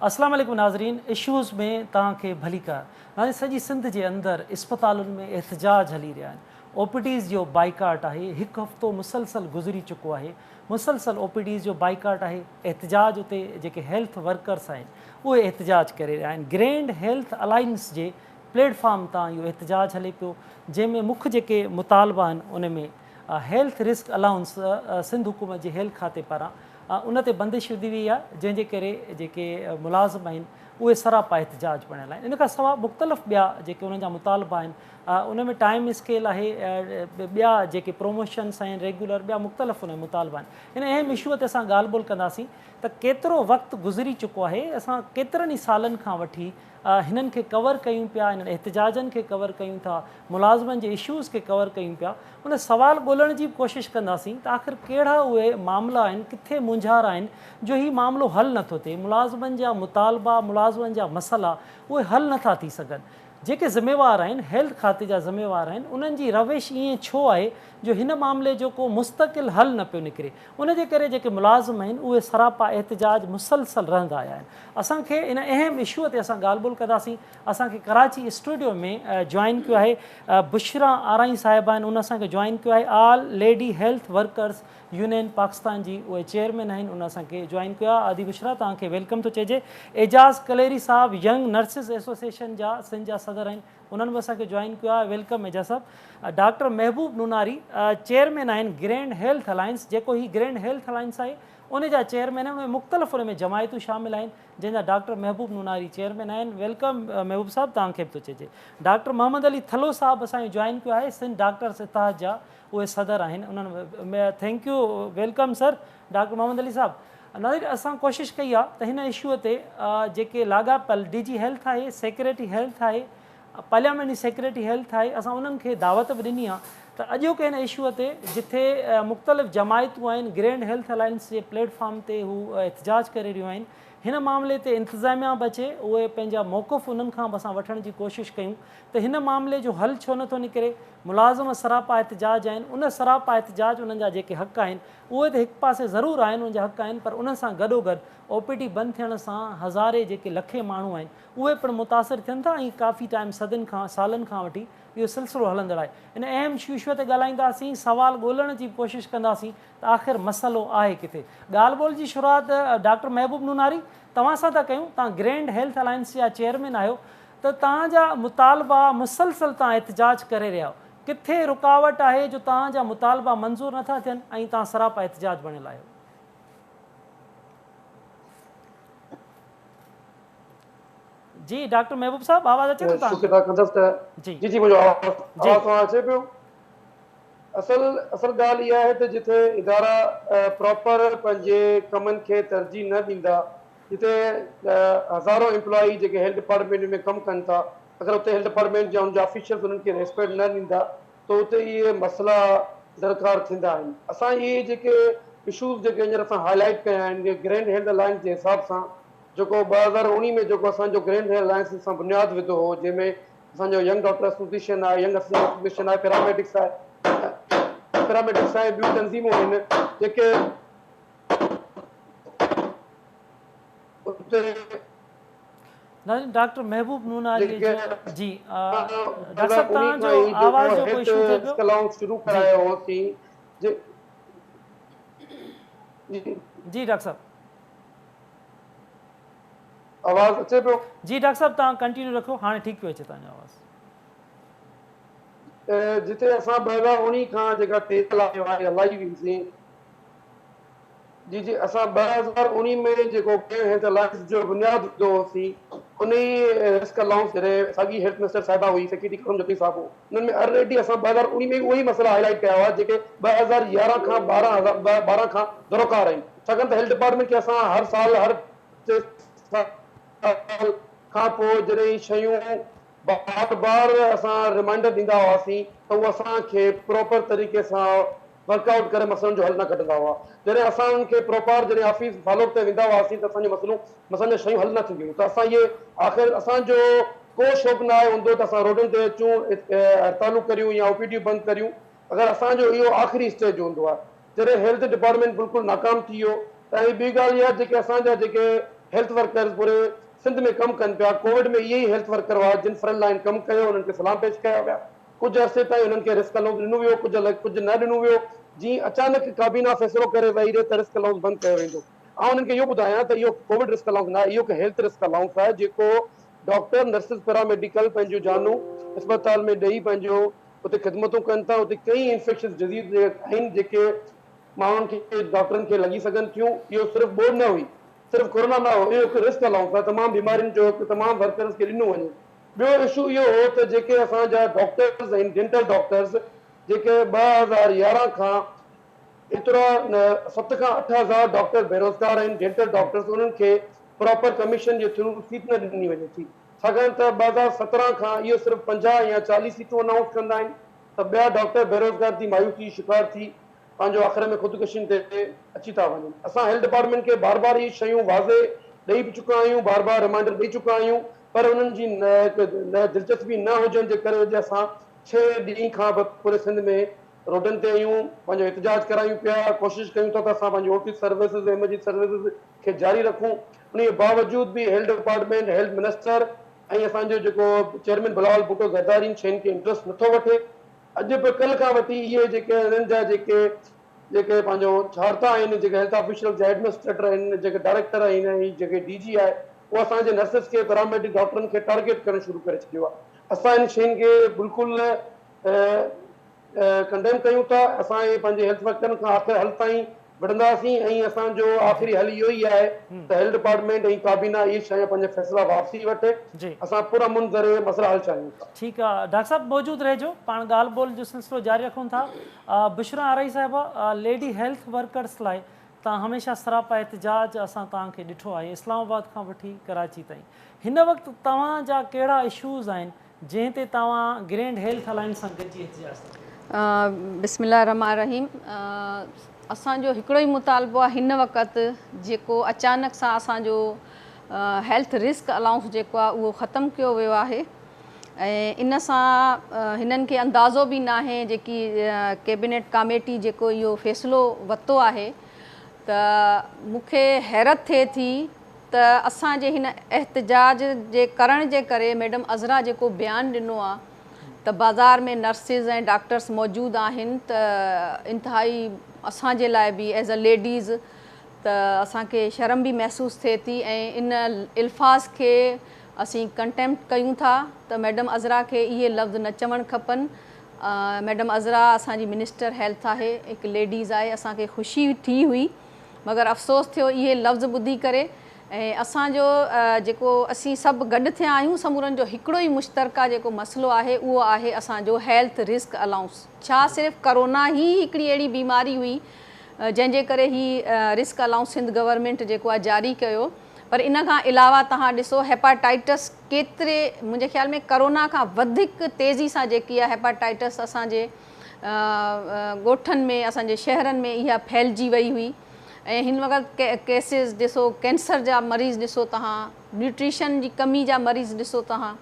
اسلام عليڪم ناظرين اشوز ۾ توهان کي ڀليڪار ناظرين سڄي سنڌ جي اندر اسپتالن ۾ احتجاج هلي رهيا آهن او پي ڊيز جو بائيڪاٽ آهي هڪ هفتو مسلسل گذري چڪو آهي مسلسل او پي ڊيز جو بائيڪاٽ آهي احتجاج اتي جيڪي هيلٿ ورڪرس آهن اهي احتجاج ڪري رهيا آهن گرينڊ هيلٿ الائنس جي پليٽ فارم تان اهو احتجاج هلي پيو جنهن ۾ مک جيڪي مطالبا آهن ان ۾ هيلٿ رسڪ الائونس سنڌ حڪومت جي هيلٿ کاتي پاران ان تي بندش وڌي وئي آهي جنهن جي ڪري جيڪي ملازم آهن اهي سراپا احتجاج بڻيل آهن ان کان سواء مختلف ٻيا جيڪي انهن جا مطالبا آهن ان ۾ ٽائيم اسڪيل آهي ٻيا جيڪي پروموشنس آهن ريگيولر ٻيا مختلف ان مطالبا آهن ان اهم اشو تي اسان ڳالهه ٻولهه ڪنداسين ته ڪيترو وقت گذري چڪو آهي اسان ڪيترن ئي سالن کان وٺي هنن کي ڪور ڪيون پيا انهن احتجاجن کي ڪور ڪيون ٿا ملازمن جي اشوز کي ڪور ڪيون پيا ان سوال ڳولڻ جي به ڪوشش ڪنداسين ته آخر ڪهڙا اهي معاملا آهن ڪٿي مونجهارا آهن جو هي معاملو حل نٿو ٿئي ملازمن جا مطالبا ملازمن جا مسئلا اهي حل نٿا ٿي سگهن جيڪي ذميوار آهن هيلٿ کاتي جا ذميوار آهن انهن جي روش ائين ڇو آهي جو هن معاملي جو ڪو مستقل حل نه پيو نڪري ان جي ڪري جيڪي ملازم آهن اهي سراپا احتجاج مسلسل رهندا آيا آهن اسان کي ان اهم اشو تي اسان ڳالهه ٻولهه ڪنداسين اسان کي ڪراچي اسٽوڊيو ۾ جوائن ڪيو آهي بشرا آرائين صاحبه آهن ان اسان کي جوائن ڪيو آهي all lady health workers union Pakistan جي اهي چيئرمين آهن ان اسان کي جوائن ڪيو آهي ادي بشرا توهان کي welcome ٿو چئجي اعجاز ڪليري صاحب ينگ نرسز ايسوسيئيشن جا سنڌ جا صدر آهن انهن به اسان کي جوائن ڪيو آهي welcome Ejaz صاحب ڊاڪٽر محبوب نوناري چيئرمين آهن گرينڊ هيلٿ الائنس جيڪو هي گرينڊ هيلٿ الائنس آهي ان جا چيئرمين آهن ان ۾ مختلف ان ۾ جماعتون شامل آهن جنهن جا ڊاڪٽر محبوب نوناري چيئرمين آهن welcome محبوب صاحب توهان کي به ٿو چئجي ڊاڪٽر محمد علي ٿلهو صاحب اسان کي جوائن ڪيو آهي سنڌ ڊاڪٽرس اتحاد جا اهي صدر آهن انهن thank you welcome sir doctor Muhammad Ali صاحب ناظرين اسان ڪوشش ڪئي آهي ته هن اشو تي جيڪي لاڳاپيل ڊي جي هيلٿ آهي سيڪريٽري هيلٿ آهي پارليامينٽ جي سيڪريٽري هيلٿ آهي اسان انهن کي دعوت به ڏني آهي ته اڄوڪي هن اشو تي جٿي مختلف جماعتون آهن گرينڊ هيلٿ الائنس جي پليٽ فارم تي هو احتجاج ڪري رهيون آهن هن معاملي تي انتظاميا به اچي اهي پنهنجا موقف انهن کان به اسان وٺڻ جي ڪوشش ڪيون ته هن معاملي جو حل ڇو نٿو نڪري ملازم سراپا احتجاج آهن ان سراپا احتجاج انهن جا جيڪي حق آهن اهي ته هڪ پاسي ضرور آهن انهن جا حق آهن پر انهن سان گڏوگڏ او پي ڊي بند ٿيڻ سان هزارين جيڪي لکين ماڻهو آهن اهي پڻ متاثر ٿين ٿا ۽ ڪافي ٽائيم صدين کان سالن کان وٺي اهو سلسلو هلندڙ آهي. ان اهم اشو تي ڳالهائينداسين، سوال ڳولڻ جي به ڪوشش ڪنداسين ته آخر مسئلو آهي ڪٿي؟ ڳالهه ٻولهه جي شروعات ڊاڪٽر محبوب نوناري توهان سان ٿا ڪيون، توهان گرينڊ هيلٿ الائنس جا چيئرمين آهيو ته توهان جا مطالبا مسلسل توهان احتجاج ڪري رهيا آهيو، ڪٿي رڪاوٽ آهي جو توهان جا مطالبا منظور نٿا ٿين ۽ توهان سراپا احتجاج بڻيل آهيو؟ جي ڊاڪٽر محبوب صاحب آواز اچي ٿو شڪر ادا ڪندس ته جي جي منهنجو آواز آواز توهان اچي پيو اصل اصل ڳالهه اها آهي ته جتي ادارا پراپر پنهنجي ڪمن کي ترجيح نه ڏيندا جتي هزارون امپلائي جيڪي هيلٿ ڊپارٽمينٽ ۾ ڪم ڪن ٿا اگر اتي هيلٿ ڊپارٽمينٽ جا ان جا آفيشلز انهن کي ريسپيڪٽ نه ڏيندا ته اتي اهي مسئلا درڪار ٿيندا آهن اسان اهي جيڪي اشوز جيڪي هينئر اسان هاء لائيٽ ڪيا آهن جي گرينڊ هيلٿ الائنس جي حساب سان جيڪو 2019 ۾ جيڪو اسان جو گرينڊ هيلٿ الائنس اسان بنياد وڌو هو جنهن ۾ اسان جو ينگ ڊاڪٽر ايسوسيئيشن آهي ينگ نرسنگ ايسوسيئيشن آهي پيراميڊڪس آهي پيراميڊڪس آهي ٻيون تنظيمون آهن جيڪي اتي ناظرين ڊاڪٽر محبوب نوناري جو جي ڊاڪٽر صاحب توهان جو آواز جو ڪو اشو ٿئي پيو شروع ڪرايو هوسين جي جي ڊاڪٽر صاحب آواز اچي پيو جي ڊاڪٽر صاحب توهان ڪنٽينيو رکو هاڻي ٺيڪ پيو اچي توهان جو آواز جتي اسان 2019 کان جيڪا ٽيبل آهي هلائي هئي سين جي جي اسان 2019 ۾ جيڪو ڪيو هيلٿ الائنس جو بنياد وڌو هوسين انهي رسڪ الائونس جڏهن ساڳي هيلٿ منسٽر صاحبه هئي سيڪريٽري ڪرم جتوئي صاحب هو انهن ۾ الريڊي اسان 2019 ۾ اهي ئي مسئلا هائي لائيٽ ڪيا هئا جيڪي 2011 کان 12 کان دروڪار آهن ڇاڪاڻ ته هيلٿ ڊپارٽمينٽ کي اسان هر سال هر ٽي سال کان پوء جڏهن هي شيون بار بار اسان ريمائنڊر ڏيندا هئاسين ته هو اسان کي پراپر طريقي سان ورڪ آئوٽ ڪري مسئلن جو حل نه ڪڍندا هئا. جڏهن اسان انهن کي پروپار جڏهن آفيس فالو اپ تي ويندا هئاسين ته اسان جون مسئلون مسئلن جون شيون حل نه ٿينديون هيون ته اسان اهي آخر اسان جو ڪو شوق نه آهي هوندو ته اسان روڊن تي اچون هڙتالون ڪريون يا او پي ڊيون بند ڪريون اگر اسان جو اهو آخري اسٽيج هوندو آهي جڏهن هيلٿ ڊپارٽمينٽ بلڪل ناڪام ٿي ويو ته ۽ ٻي ڳالهه اها جيڪي اسان جا جيڪي هيلٿ ورڪرز پوري سنڌ ۾ ڪم ڪن پيا، ڪووڊ ۾ اهي ئي هيلٿ ورڪر هئا جن فرنٽ لائين ڪم ڪيو، انهن کي سلام پيش ڪيا ويا، ڪجهه عرصي تائين انهن کي رسڪ الائونس ڏنو ويو، ڪجهه ڪجهه نه ڏنو ويو، جيئن اچانڪ ڪابينا فيصلو ڪري ويهي رهي ته رسڪ الائونس بند ڪيو ويندو. آئون انهن کي اهو ٻڌايان ته اهو ڪووڊ رسڪ الائونس نه آهي، اهو هڪ هيلٿ رسڪ الائونس آهي جيڪو ڊاڪٽر، نرسز، پيرا ميڊيڪل پنهنجون جانون اسپتال ۾ ڏئي پنهنجو اتي خدمتون ڪن ٿا، اتي ڪئين انفيڪشس ڊزيز آهن جيڪي ماڻهن کي ڊاڪٽرن کي لڳي سگهن ٿيون، اهو صرف ٻوڏ نه هئي، صرف ڪورونا نه هو، اهو هڪ رسڪ الائونس آهي تمام بيمارين جو هڪ تمام ورڪرز کي ڏنو وڃي. ٻيو اشو اهو هو ته جيڪي اسان جا ڊاڪٽرز آهن ڊينٽل ڊاڪٽرز جيڪي 2011 کان ايترا 7 کان 8000 ڊاڪٽر بيروزگار آهن ڊينٽل ڊاڪٽرز انهن کي پراپر ڪميشن جي ٿرو سيٽ نه ڏني وڃي ٿي ڇاڪاڻ ته 2017 کان اهو صرف 50 يا 40 سيٽون انائونس ڪندا آهن ته ٻيا ڊاڪٽر بيروزگار ٿي مايوسي جو شڪار ٿي پنهنجو آخر ۾ خودڪشين تي اچي ٿا وڃن. اسان هيلٿ ڊپارٽمينٽ کي بار بار اهي شيون واضح ڏئي به چڪا آهيون، بار بار ريمائنڊر ڏئي چڪا آهيون پر انهن جي نه دلچسپي نه هجڻ جي ڪري اڄ اسان ڇهه ڏينهن کان به پوري سنڌ ۾ روڊن تي آهيون، پنهنجو احتجاج ڪرايون پيا، ڪوشش ڪيون ٿا ته اسان پنهنجي او ٽي سروسز، ايمرجنسي سروسز کي جاري رکون، انهي باوجود به هيلٿ ڊپارٽمينٽ، هيلٿ منسٽر ۽ اسان جو جيڪو چيئرمين بلاول ڀٽو زرداري ان شين کي انٽرسٽ نٿو وٺي. اڄ به ڪلهه کان وٺي اهي جيڪي انهن جا جيڪي جيڪي پنهنجو ڇاڙتا آهن جيڪي هيلٿ آفيشلز جا ايڊمنسٽريٽر آهن جيڪي ڊائريڪٽر آهن ۽ جيڪي ڊي جي آهي اهو اسان جي نرسز کي پيراميڊڪ ڊاڪٽرن کي ٽارگيٽ ڪرڻ شروع ڪري ڇڏيو آهي اسان ان شين کي بلڪل ڪنڊيم ڪيون ٿا اسان اهي پنهنجي هيلٿ ورڪرن کان آخر حل تائين وڙهنداسين ۽ اسان جو آخري حل اهو ئي آهي ته هيلٿ ڊپارٽمينٽ ۽ ڪابينا اهي شيون پنهنجا فيصلا واپسي وٺي اسان پر امن ذريعي مسئلا حل چاهيون ٿا. ٺيڪ آ ڊاڪٽر صاحب موجود رهجو پاڻ ڳالهه ٻولهه جو سلسلو جاري رکون ٿا بشريٰ آرائي صاحبه ليڊي هيلٿ ورڪرس لاء توهان هميشه سراپا احتجاج اسان توهان کي ڏٺو آهي اسلام آباد کان وٺي ڪراچي تائين هن وقت توهان جا ڪهڙا اشوز آهن جنهن تي توهان گرينڊ هيلٿ الائنس سان گڏجي احتجاج ٿا ڪيو. بسم الله الرحمٰن الرحيم اسان جو هڪڙو ئي مطالبو آهي هن وقت جيڪو اچانڪ سان اسان جو هيلٿ رسڪ الائونس جيڪو آهي اهو ختم ڪيو ويو آهي ۽ ان سان هنن کي اندازو به ناهي جيڪي ڪيبينيٽ ڪاميٽي جيڪو اهو فيصلو ورتو آهي ته مون کي حيرت ٿئي ٿي ته اسان جي هن احتجاج جي ڪرڻ جي ڪري ميڊم عذرا جيڪو بيان ڏنو آ ته بازار ۾ نرسز ۽ ڊاڪٽرس موجود آهن ته انتهائي اسان جي لاء به ايز ا ليڊيز ته اسان کي شرم به محسوس ٿئي ٿي ۽ ان الفاظ کي اسين ڪنٽيمپٽ ڪيون ٿا ته ميڊم عذرا کي اهي لفظ نه چوڻ کپن ميڊم عذرا اسان جي منسٽر هيلٿ آهي هڪ ليڊيز آهي اسان کي خوشي ٿي هئي مگر افسوس ٿيو اهي لفظ ٻڌي ڪري ۽ اسان جو جيڪو اسين سڀ گڏ ٿيا آهيون سمورن جو هڪڙو ئي مشترڪه جيڪو مسئلو آهي اهو آهي اسان جو هيلٿ رسڪ الائونس ڇا صرف ڪرونا ئي هڪڙي اهڙي بيماري هئي جنهن جي ڪري هي رسڪ الائونس سنڌ گورنمينٽ جيڪو آهي جاري ڪيو پر ان کان علاوه توهان ڏسو هيپاٽائٽس ڪيتري منهنجي خيال ۾ ڪرونا کان وڌيڪ تيزي سان جيڪي آهي هيپاٽائٽس اسان جي ڳوٺن ۾ اسان جي شهرن ۾ اها ڦهلجي وئي هئي ۽ هن وقت ڪيسز ڏسو ڪينسر جا مريض ڏسو توهان نيوٽريشن جي ڪمي جا مريض ڏسو توهان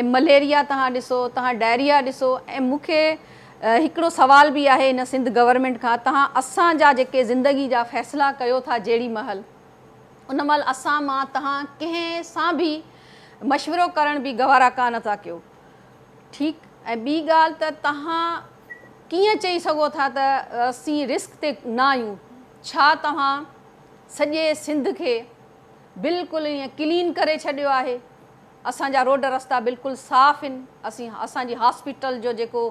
۽ مليريا توهان ڏسو توهان ڊائريا ڏسو ۽ مون کي هڪڙو سوال به آهي هن سنڌ گورنمينٽ کان توهان اسان جا جيڪي زندگي جا فيصلا ڪيو ٿا جهڙي مهل ان مهل اسان مان توهان ڪنهن سان به مشورو ڪرڻ به گوارا ڪانه ٿا ڪيو ٺيڪ ۽ ٻي ڳالهه ته توهان ڪيئن چئي سگهو ٿا ته اسين رسڪ تي نه آهيون ڇا توهان سڄي سنڌ کي بلڪل ائين ڪلين ڪري ڇڏيو آهي اسان جا روڊ رستا بلڪل صاف آهن اسين اسان جي هاسپيٽل جو جيڪو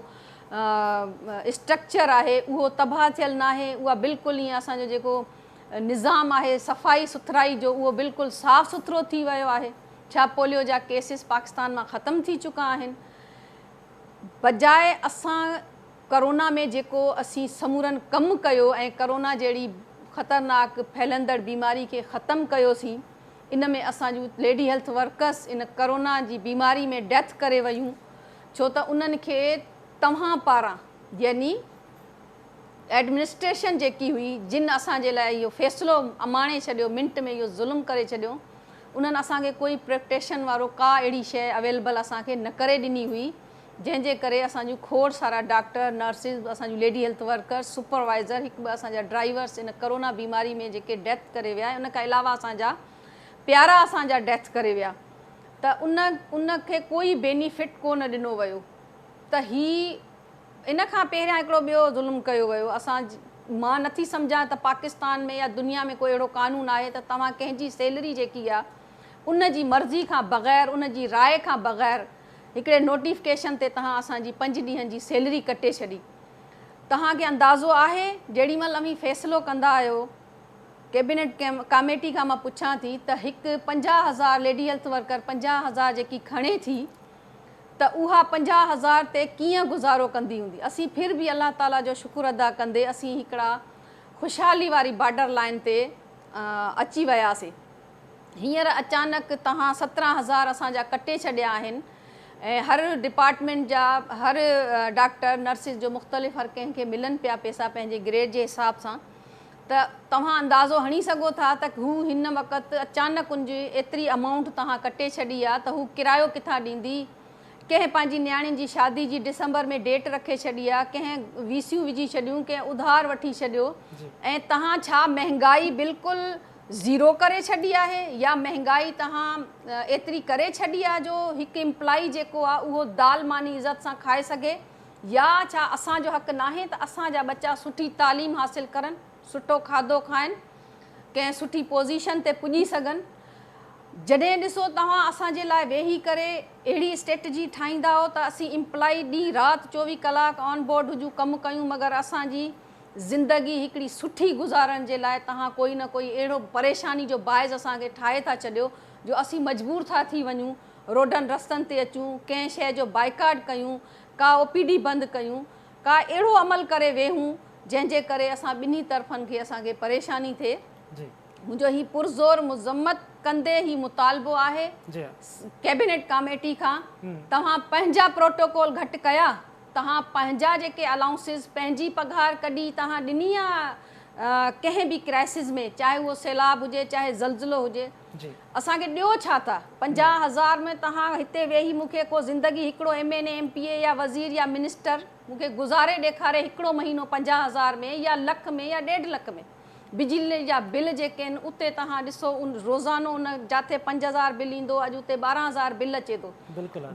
اسٽرڪچر آهي اهو تباهه ٿيل ناهي اها بلڪل ائين اسان جو جيڪو نظام آهي صفائي سٿرائي جو اهو بلڪل صاف سٿرو ٿي ويو آهي ڇا پوليو جا ڪيسز پاڪستان مان ختم ٿي چڪا آهن؟ بجاء اسان ڪرونا ۾ جيڪو اسين سمورن ڪم ڪيو ۽ ڪرونا جهڙي خطرناڪ ڦهلندڙ بيماري کي ختم ڪيوسين ان ۾ اسان جون ليڊي هيلٿ ورڪرس ان ڪرونا جي بيماري ۾ ڊيٿ ڪري ويون ڇو ته انهن کي توهان پاران يعني ايڊمنسٽريشن جيڪي هئي جن اسان جي لاء اهو فيصلو اماڻي ڇڏيو منٽ ۾ اهو ظلم ڪري ڇڏيو انهن اسان کي ڪوئي پروٽيڪشن وارو ڪا اهڙي شيء اويلبل اسان کي نه ڪري ڏني هئي جنهن جي ڪري اسان جون کوڙ سارا ڊاڪٽر نرسز اسان جون ليڊي هيلٿ ورڪرز سپروائيزر هڪ ٻه اسان جا ڊرائيورس ان ڪرونا بيماري ۾ جيڪي ڊيٿ ڪري ويا ۽ ان کان علاوه اسان جا پيارا اسان جا ڊيٿ ڪري ويا ته ان ان کي ڪوئي بينيفٽ ڪو نه ڏنو ويو ته هي ان کان پهريان هڪڙو ٻيو ظلم ڪيو ويو اسان مان نٿي سمجهان ته پاڪستان ۾ يا دنيا ۾ ڪو اهڙو قانون آهي ته توهان ڪنهن جي سيلري جيڪي آهي ان جي مرضي کان بغير ان جي راء کان بغير هڪڙي نوٽيفڪيشن تي توهان اسان جي پنج ڏينهن جي سيلري ڪٽي ڇڏي. توهان کي اندازو آهي جيڏي مهل اوهين فيصلو ڪندا آهيو ڪيبينيٽ ڪاميٽي کان مان پڇان ٿي ته هڪ 50,000 ليڊي هيلٿ ورڪر 50,000 جيڪي کڻي ٿي ته اها 50,000 تي ڪيئن گذارو ڪندي هوندي اسين ڦر به الله تعالي جو شڪر ادا ڪندي اسين هڪڙا خوشحالي واري بارڊر لائين تي اچي وياسي. هينئر اچانڪ توهان 17,000 اسان جا ڪٽي ڇڏيا آهن ۽ هر ڊپارٽمينٽ جا هر ڊاڪٽر نرسز جو مختلف هر ڪنهن کي ملن پيا پيسا پنهنجي گريڊ جي حساب سان ته توهان اندازو هڻي سگهو ٿا ته هو هن وقت اچانڪ ان جي ايتري امائونٽ توهان ڪٽي ڇڏي آ ته هو ڪرايو ڪٿان ڏيندي ڪنهن پنهنجي نياڻين جي شادي جي ڊسمبر ۾ ڊيٽ رکي ڇڏي آ ڪنهن ويسيون وجهي ڇڏيون ڪنهن اڌار وٺي ڇڏيو ۽ توهان ڇا مهنگائي بلڪل زيرو ڪري ڇڏي آهي يا مهنگائي توهان ايتري ڪري ڇڏي آ جو هڪ امپلائي جيڪو آ اهو دال ماني عزت سان کائي سگهي يا ڇا اسان جو حق ناهي ته اسان جا ٻچا سٺي تعليم حاصل ڪرن سٺو کاڌو کائن ڪنهن سٺي پوزيشن تي پڄي سگهن جڏهن ڏسو توهان اسان جي لاء ويهي ڪري اهڙي اسٽريٽجي ٺاهيندا آهو ته اسين امپلائي ڏينهن رات 24 ڪلاڪ آن بورڊ هجون ڪم ڪيون مگر اسان جي زندگي هڪڙي سٺي گذارڻ جي لاء توهان ڪوئي نه ڪوئي اهڙو پريشاني جو باعث اسان کي ٺاهي ٿا ڇڏيو جو اسين مجبور ٿا ٿي وڃون روڊن رستن تي اچون ڪنهن شيء جو بائيڪاٽ ڪيون ڪا او پي ڊي بند ڪيون ڪا اهڙو عمل ڪري ويهون جنهن جي ڪري اسان ٻنهي طرفن کي اسان کي پريشاني ٿئي. منهنجو هي پرزور مذمت ڪندي هي مطالبو آهي ڪيبينيٽ ڪاميٽي کان توهان پنهنجا پروٽوڪول گهٽ ڪيا توهان پنهنجا جيڪي الائونسز پنهنجي پگهار ڪڍي توهان ڏني آ ڪنهن به ڪرائسز ۾ چاهي اهو سيلاب هجي چاهي زلزلو هجي اسان کي ڏيو ڇا ٿا 50,000 ۾ توهان هتي ويهي مون کي ڪو زندگي هڪڙو M N A M P A يا وزير يا منسٽر مون کي گذاري ڏيکاري هڪڙو مهينو 50,000 ۾ يا لک ۾ يا ڏيڍ لک ۾. بجلي جا بل جيڪي آهن اتي توهان ڏسو ان روزانو ان جاٿي 5000 بل ايندو اڄ اتي 12,000 بل اچي ٿو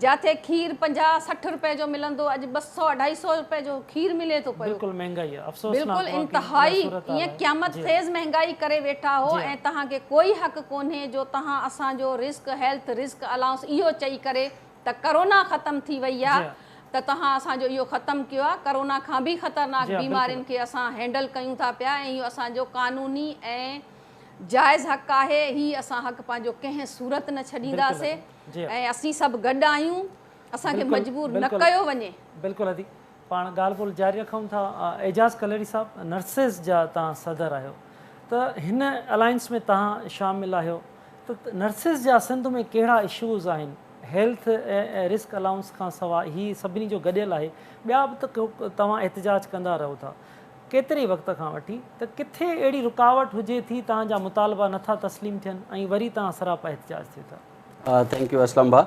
جاٿي کير 50 60 روپئي جو ملندو اڄ 200 250 روپئي جو کير ملي ٿو پيو بلڪل مهنگائي آهي افسوسناڪ بلڪل انتهائي ائين قيامت خيز مهنگائي ڪري ويٺا هو ۽ توهان کي ڪوئي حق ڪونهي جو توهان اسان جو رزق هيلٿ رزق الائونس اهو چئي ڪري ته ڪرونا ختم ٿي وئي آ ته توهان اسان جو اهو ختم ڪيو آ، ڪرونا کان به خطرناڪ بيمارين کي اسان هينڊل ڪيون ٿا پيا ۽ اهو اسان جو قانوني ۽ جائز حق آهي، هي اسان حق پنهنجو ڪنهن صورت نه ڇڏينداسي ۽ اسين سڀ گڏ آهيون، اسان کي مجبور نه ڪيو وڃي. بلڪل ادي پاڻ ڳالهه ٻولهه جاري رکون ٿا اعجاز ڪليري صاحب نرسز جا توهان صدر آهيو ته هن الائنس ۾ توهان شامل آهيو ته نرسز جا سنڌ ۾ ڪهڙا اشوز آهن هيلٿ رسڪ الائونس کان سواء هي سڀني جو گڏيل آهي ٻيا به ته توهان احتجاج ڪندا رهو ٿا ڪيتري وقت کان وٺي ته ڪٿي اهڙي رڪاوٽ هجي ٿي توهان جا مطالبا نٿا تسليم ٿين ۽ وري توهان سراپا احتجاج ٿيو ٿا. Thank you Aslam ڀاء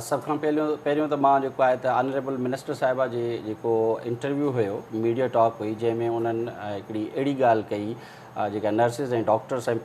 سڀ کان پهريون پهريون ته مان جيڪو آهي ته آنريبل منسٽر صاحبه جي جيڪو انٽرويو هيو ميڊيا ٽاڪ هئي جنهن ۾ انهن هڪڙي اهڙي ڳالهه ڪئي جيڪا نرسز ۽ ڊاڪٽرس ۽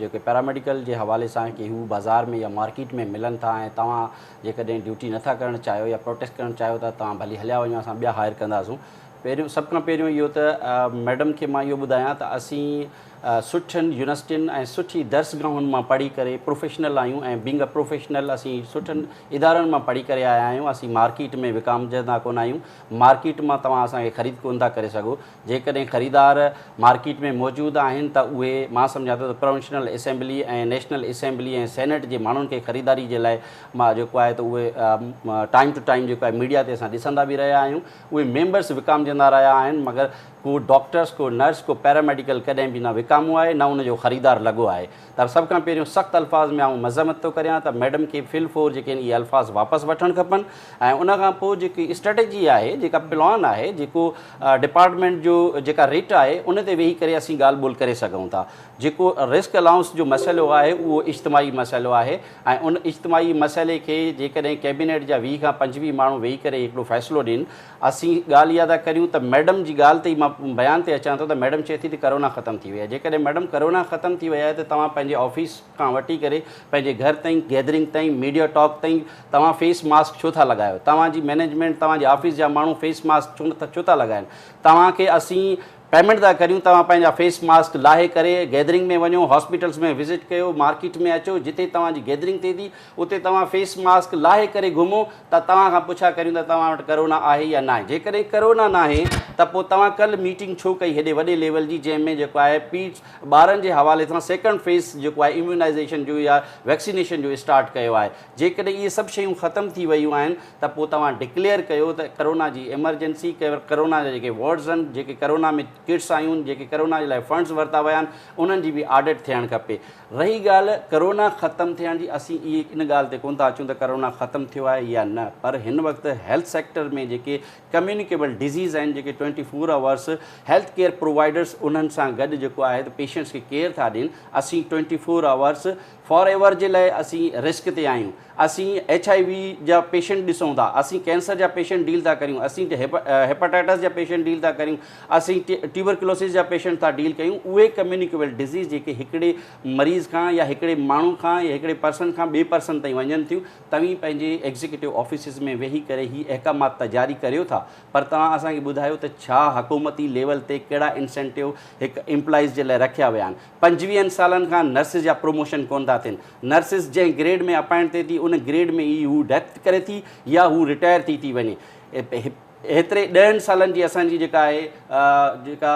جيڪي پيراميڊيڪل جي حوالي سان ڪي هو بازار ۾ يا مارڪيٽ ۾ ملن ٿا ۽ توهان جيڪڏهن ڊيوٽي نٿا ڪرڻ چاهيو يا پروٽيسٽ ڪرڻ چاهيو ٿا توهان ڀلي هليا وڃو اسان ٻيا هائر ڪنداسون پهريون سڀ کان پهريون اهو ته ميڊم کي مان اهو ٻڌايان ته اسين سٺين يونيورسٽين ۽ سٺي درسگاهن مان پڙهي ڪري پروفيشنل آهيون ۽ بينگ ا پروفيشنل اسين سٺن ادارن مان پڙهي ڪري آيا آهيون اسين مارڪيٽ ۾ وڪامجندا ڪونه آهيون مارڪيٽ مان توهان اسان کي خريد ڪونه ٿا ڪري سگهو جيڪڏهن خريدار مارڪيٽ ۾ موجود آهن ته اهي مان سمجهان ٿو ته provincial assembly ۽ national assembly ۽ senate جي ماڻهن کي خريداري جي لاء مان جيڪو آهي ته اهي ٽائيم ٽو ٽائيم جيڪو آهي ميڊيا تي اسان ڏسندا به رهيا آهيون اهي ميمبرس وڪامجندا رهيا آهن مگر ڪو ڊاڪٽرس ڪو نرس ڪو پيراميڊيڪل ڪڏهن به نه وڪامو آهي نه ان جو خريدار لڳو آهي ته سڀ کان پهريون سخت الفاظ ۾ آئون مذمت ٿو ڪريان ته ميڊم کي في الفور جيڪي آهن اهي الفاظ واپس وٺڻ کپن ۽ ان کان پوء جيڪي اسٽريٽجي آهي جيڪا پلان آهي جيڪو ڊپارٽمينٽ جو جيڪا ريٽ آهي ان تي ويهي ڪري اسين ڳالهه ٻولهه ڪري سگهون ٿا جيڪو رسڪ الائونس جو مسئلو آهي اهو اجتماعي مسئلو آهي ۽ ان اجتماعي مسئلي کي جيڪڏهن ڪيبينيٽ جا 20 کان 25 ماڻهو ويهي ڪري هڪڙو فيصلو ڏين اسين ڳالهه اها ٿا ڪريون ته ميڊم جي ڳالهه تي ئي مان بيان تي اچان ٿو ته ميڊم چئي ٿي ته ڪرونا ختم ٿي وئي آهي. جيڪڏهن ميڊم ڪرونا ختم ٿي وئي آهي ته توهان پنهنجي آفيس کان وٺي ڪري پنهنجي گهر تائين، گيدرنگ تائين، ميڊيا ٽاڪ تائين توهان فيس ماسڪ ڇو ٿا لڳايو؟ توهان جي مئنيجمينٽ، توهان جي آفيس جا ماڻهو فيس ماسڪ ڇو ٿا لڳائن؟ توهان کي اسين پيمينٽ ٿا ڪريون، توهان پنهنجا فيس ماسڪ لاهي ڪري گيدرنگ ۾ وڃو، هاسپيٽلز ۾ وزٽ ڪيو، مارڪيٽ ۾ اچو، جتي توهان جي گيدرنگ ٿئي ٿي اتي توهان فيس ماسڪ لاهي ڪري گهمو ته توهان کان پڇا ڪريون ته توهان وٽ ڪرونا آهي يا ناهي، جيڪڏهن ڪرونا ناهي ته پوء توهان ڪلهه ميٽنگ ڇو ڪئي هيڏي وڏي ليول جي جنهن ۾ جيڪو آهي پيڊس ٻارن جي حوالي سان سيڪنڊ فيز جيڪو آهي اميونائيزيشن جو يا ويڪسينيشن جو اسٽارٽ ڪيو آهي، جيڪڏهن اهي سڀ شيون ختم ٿي ويون آهن ته پوء توهان ڊڪليئر ڪيو ته ڪرونا جي ايمرجنسي، ڪرونا جا جيڪي وارڊز آهن، جيڪي ڪرونا ۾ ڪٽس آيون آهن، جيڪي ڪرونا جي لاء فنڊز ورتا ويا آهن، انهن جي به آڊٽ ٿيڻ کپي. رهي ڳالهه ڪرونا ختم ٿيڻ جي، اسين اهي ان ڳالهه تي ڪونه ٿا اچون ته ڪرونا ختم ٿيو آهي يا نه، پر هن وقت هيلٿ سيڪٽر ۾ جيڪي ڪميونيڪيبل ڊزيز آهن، جيڪي 24 آورس هيلٿ ڪيئر پرووائيڊرس انهن سان گڏ جيڪو آهي ته پيشنٽس کي ڪيئر ٿا ڏين، اسين 24 آورس فار ايور جي لاء اسين رسڪ تي آهيون، اسين ايڇ I V جا پيشنٽ ڏسون ٿا، اسين ڪينسر جا پيشنٽ ڊيل ٿا ڪريون، اسين هيپاٽائٽس جا پيشنٽ ڊيل ٿا ڪريون، اسين ٽيوبرڪلوسز جا پيشنٽ ٿا ڊيل ڪيون، اهي ڪميونيڪيبل ڊزيز جيڪي هڪڙي مريض کان يا هڪڙي ماڻهو کان يا هڪڙي پرسن کان ٻئي پرسن تائين وڃن ٿيون، توهين پنهنجي ايگزيڪيوٽو آفيسز ۾ ويهي ڪري هي احڪامات ته جاري ڪريو ٿا پر توهان اسان کي ٻڌايو ته ڇا حڪومتي ليول تي ڪهڙا انسينٽيو هڪ ايمپلائيز جي لاء رکيا ويا آهن؟ 25 سالن کان نرسز جا پروموشن ڪونه ٿا ٿين. نرسز جنهن گريڊ ۾ اپائنٽ ٿئي ٿي ان گريڊ ۾ ئي هو ڊيٿ ڪري ٿي يا هو رٽائر ٿي ٿي وڃي. هيتري ڏهن سالن جي اسان جي جيڪا آهي جيڪا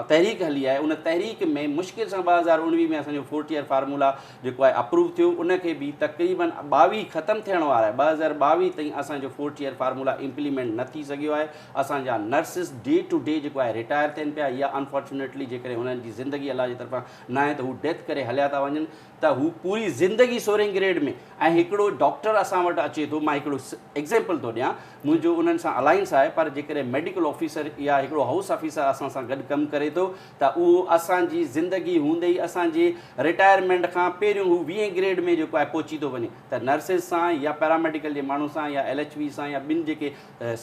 تحريڪ هلي آهي ان تحريڪ ۾ مشڪل سان 2019 ۾ اسان جو فورٿ ايئر فارمولا جيڪو آهي اپروو ٿيو ان کي به تقريبن 22 ختم ٿيڻ وارا آهي 2022 تائين اسان جو فورٿ ايئر فارمولا امپليمينٽ نه ٿي سگهيو آهي. اسان جا نرسز ڊي ٽو ڊي جيڪو آهي رٽائر ٿين پيا يا انفارچونيٽلي جيڪڏهن هنن جي زندگي الله جي طرفان ناهي ته هو ڊيٿ ڪري هليا ٿا وڃن ته هو پوري زندگي سورهين گريڊ ۾ ۽ هڪڙو ڊاڪٽر اسان وٽ اچي ٿو مان هڪڙو ايگزيمپل ٿو ڏيان منهنجو انهن سان الائنس آهي پر جيڪڏهن ميڊيڪل آفيسر يا هڪڙو هائوس آفيسر اسان سان گڏ ڪم ڪري ٿو ته اهو اسان جي زندگي هوندي ئي اسان جي رٽائرمينٽ کان پهريون هو ويهين گريڊ ۾ جيڪو آهي پهچي ٿو وڃي ته نرسز سان يا پيراميڊيڪل جي ماڻهن سان يا ايل ايڇ وي سان يا ٻين جيڪي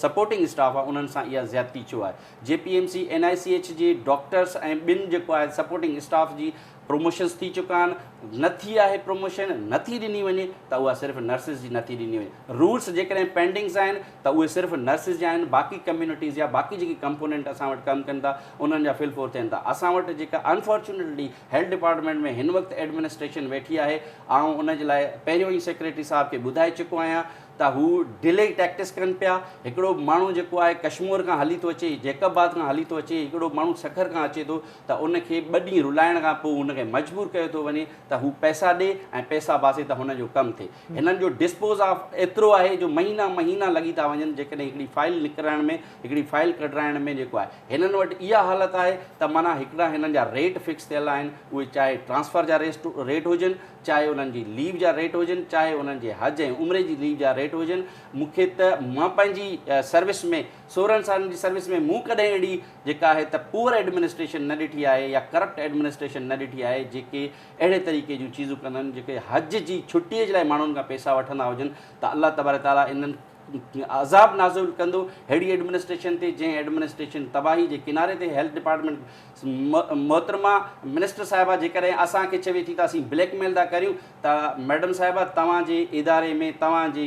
سپورٽنگ اسٽاف آهي انهن سان اها زيادتي ڇو آهي؟ جي P M C, N I C H جي ڊاڪٽرس ۽ ٻين جيڪو آهي سپورٽنگ اسٽاف جي پروموشنس ٿي چڪا آهن، نه ٿي آهي پروموشن نه ٿي ڏني وڃي ته اها صرف نرسز جي نه ٿي ڏني وڃي. رولس جيڪڏهن پينڊنگس آهن ته اهي صرف نرسز جا آهن باقي ڪميونٽيز يا باقي جيڪي ڪمپونينٽ اسان وٽ ڪم ڪن ٿا انهن جا فل فور ٿين ٿا. اسان وٽ جيڪا انفارچونيٽلي هيلٿ ڊپارٽمينٽ ۾ هن وقت ايڊمنسٽريشن ويٺي آهي آئون ان جي لاء پهريون ئي سيڪريٽري صاحب کي ٻڌائي چڪو آهيان ته هو ڊلي ٽيڪٽس ڪن پيا. هڪڙو ماڻهو جيڪو آهي ڪشمور کان هلي ٿو اچي، جيڪب آباد کان هلي ٿو اچي، هڪڙو ماڻهو سکر کان اچي ٿو ته ان کي ٻه ڏينهن رلائڻ کان پوء هن کي مجبور ڪيو ٿو وڃي ته هو پئسا ڏي ۽ پئسا باسي ته هن جو ڪم ٿئي. هنن جو ڊسپوز آف ايترو آهي جو مهينا مهينا لڳي ٿا وڃن جيڪڏهن هڪڙي فائل نڪرائڻ ۾ هڪڙي فائل ڪڍرائڻ ۾ جيڪو آهي هنن وٽ اها حالت آهي ته معنيٰ هڪڙا هنن جا ريٽ فڪس ٿيل آهن اهي چاهي ٽرانسفر جا ريٽ هجن چاهي انهن جي ليو جا ريٽ هجن، چاهي انهن جي حج ۽ عمري جي ليو جا ريٽ هجن، مون کي ته مان پنهنجي سروس ۾ 16 سالن جي سروس ۾ مون ڪڏهن اهڙي جيڪا آهي ته پوئر ايڊمنسٽريشن نه ڏٺي آهي يا ڪرپٽ ايڊمنسٽريشن نه ڏٺي آهي جيڪي اهڙي طريقي جون چيزون ڪندا آهن جيڪي حج جي ڇٽي جي لاء ماڻهن کان پئسا وٺندا هجن ته الله تبارڪ تعاليٰ انهن عذاب نازل ڪندو اهڙي ايڊمنسٽريشن تي جنهن ايڊمنسٽريشن تباهي جي ڪناري تي هيلٿ ڊپارٽمينٽ محترمه منسٽر صاحبه جيڪڏهن اسان کي چوي ٿي ته اسين بليڪ ميل ٿا ڪريون ته ميڊم صاحبه توهان جي اداري ۾ توهان جي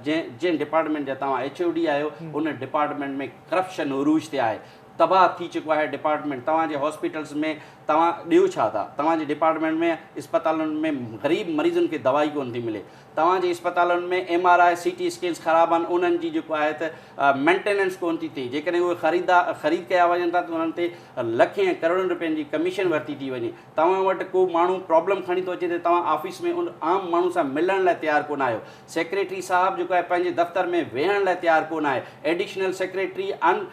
جنهن ڊپارٽمينٽ جا توهان ايڇ او ڊي آهيو ان ڊپارٽمينٽ ۾ ڪرپشن عروج تي آهي تباهه ٿي چڪو آهي ڊپارٽمينٽ توهان جي هاسپيٽلس ۾ توهان ڏيو ڇا ٿا توهان جي ڊپارٽمينٽ ۾ اسپتالن ۾ غريب مريضن کي دوائي ڪونه ٿي ملي توهان جي اسپتالن ۾ M R I, C T scans خراب آهن انهن جي جيڪو آهي ته مينٽيننس ڪونه ٿي ٿئي جيڪڏهن اهي خريدا خريد ڪيا وڃن ٿا ته انهن تي لکين ۽ ڪروڙن روپين جي ڪميشن ورتي ٿي وڃي توهان وٽ ڪو ماڻهو پرابلم کڻي ٿو اچي ته توهان آفيس ۾ ان عام ماڻهو سان ملڻ لاء تيار ڪونه آهيو سيڪريٽري صاحب جيڪو آهي پنهنجي دفتر ۾ ويهڻ لاء تيار ڪونه آهي additional secretary in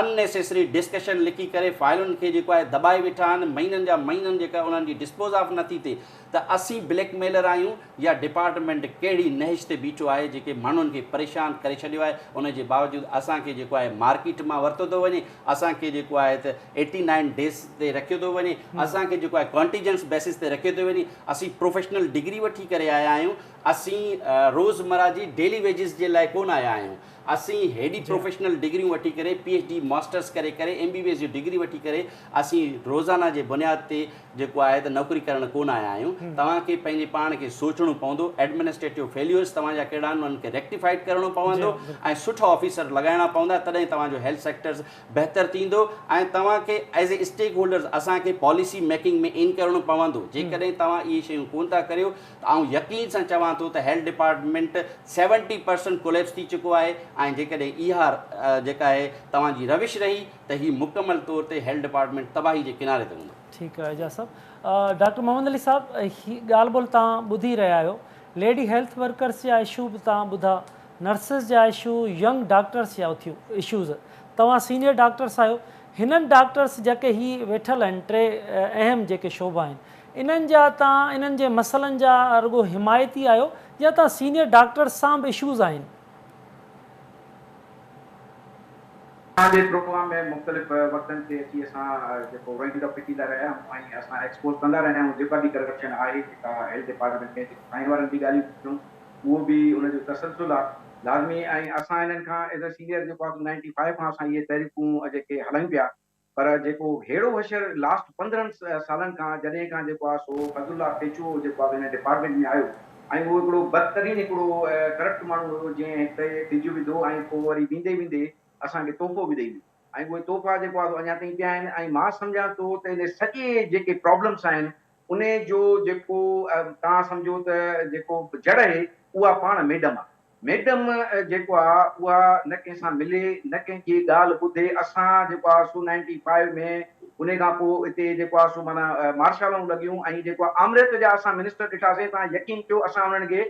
unnecessary discussion لکي ڪري فائلن کي جيڪو آهي دٻائي ويٺا آهن مهينن جا مهينن جيڪا انهن جي ڊسپوز آف نٿي ٿئي ته اسين بليڪ ميلر آهيون يا ڊپارٽمينٽ ڪهڙي نهج تي بيٺو آهي جيڪي ماڻهن کي پريشان ڪري ڇڏيو آهي ان جي باوجود اسان کي جيڪو آهي مارڪيٽ مان ورتو ٿو وڃي اسان کي جيڪو آهي ته ايٽي نائن ڊيز تي رکيو ٿو وڃي اسان کي جيڪو آهي ڪانٽيجنس بيسس تي رکيو ٿو وڃي اسين پروفيشنل ڊگري وٺي ڪري آيا آهيون اسين روزمره جي ڊيلي ويجز جي لاء ڪونه آيا آهيون. اسين هيڏي پروفيشنل ڊگريون وٺي ڪري پي ايڇ ڊي ماسٽرس ڪري ڪري ايم بي بي ايس جي ڊگري وٺي ڪري اسين روزانه جي بنياد تي جيڪو آهي ته نوڪري ڪرڻ ڪونه آيا آهيون. توهان کي پنهنجي پاڻ کي سوچڻو پوندو. ايڊمنسٽريٽو فيليورز توهان جا ڪهڙا آهن انهن کي ريڪٽيفائيڊ ڪرڻو پوندو ۽ سٺا آفيسر لڳائڻا پوندا تڏهن توهان جو هيلٿ سيڪٽرز بهتر ٿيندو ۽ توهان کي ايز اي اسٽيڪ هولڊرز اسان کي پاليسي ميڪنگ ۾ ان ڪرڻو پوندو. جيڪڏهن توهان اهي شيون ڪونه ٿا ڪريو ته آئون يقين سان چوان ٿو ته هيلٿ ڊپارٽمينٽ 70% ڪوليپس ٿي چڪو آهي ۽ جيڪڏهن اها جيڪا آهي توهان جي روش رهي ته هي مڪمل طور تي هيلٿ ڊپارٽمينٽ تباهي جي ڪناري تي هوندو. ٺيڪ آهي اعجاز صاحب. ڊاڪٽر محمد علي صاحب هي ڳالهه ٻولهه توهان ٻڌي رهيا آهيو ليڊي هيلٿ ورڪرس جا اشو به توهان ٻڌا نرسز جا اشو ينگ ڊاڪٽرس جا اٿيو اشوز توهان سينيئر ڊاڪٽرس آهيو هنن ڊاڪٽرس جيڪي هي ويٺل آهن ٽي اهم جيڪي شعبا آهن انهن جا توهان انهن جي مسئلن جا رڳو حمايتي آهيو يا توهان سينيئر ڊاڪٽرس سان به اشوز آهن. اسان جي پروگرام ۾ مختلف وقتن تي اچي اسان جيڪو رائنڊ اپ ڏيندا رهيا آهيون ۽ اسان ايڪسپوز ڪندا رهيا آهيون جيڪا به ڪرپشن آهي جيڪا هيلٿ ڊپارٽمينٽ ۾ جيڪو سائين وارن به ڳالهيون ڪيون اهو به ان جو تسلسل آهي لازمي ۽ اسان انهن کان ايز اي سينيئر جيڪو آهي نائنٽي فائيو کان اسان اهي تحريڪون جيڪي هلايون پيا پر جيڪو ههڙو حشر لاسٽ 15 سالن کان جڏهن کان جيڪو آهي سو فضل الله پيچوهو جيڪو آهي هن ڊپارٽمينٽ ۾ آيو ۽ اهو هڪڙو بدترين هڪڙو ڪرپٽ ماڻهو هيو جنهن هتي ٻج وڌو ۽ پوء وري ويندي ويندي اسان کي تحفو به ڏئي ويو ۽ اهي تحفا جيڪو آهي سو اڃا تائين پيا آهن ۽ مان سمجهان ٿو ته ان سڄي جيڪي پرابلمس آهن انهي جو جيڪو توهان سمجهو ته جيڪو جڙ اهي اها پاڻ ميڊم آهي. ميڊم جيڪو آ اها نه ڪنهن سان ملي نه ڪنهن جي ڳالهه ٻڌي اسان جيڪو آ سو نائنٽي فائيو ۾ انهي کان پوء اتي جيڪو آ سو معنيٰ مارشالون لڳيون ۽ جيڪو آ آمريت جا اسان منسٽر ڏٺاسين توهان يقين ڪيو اسان انهن کي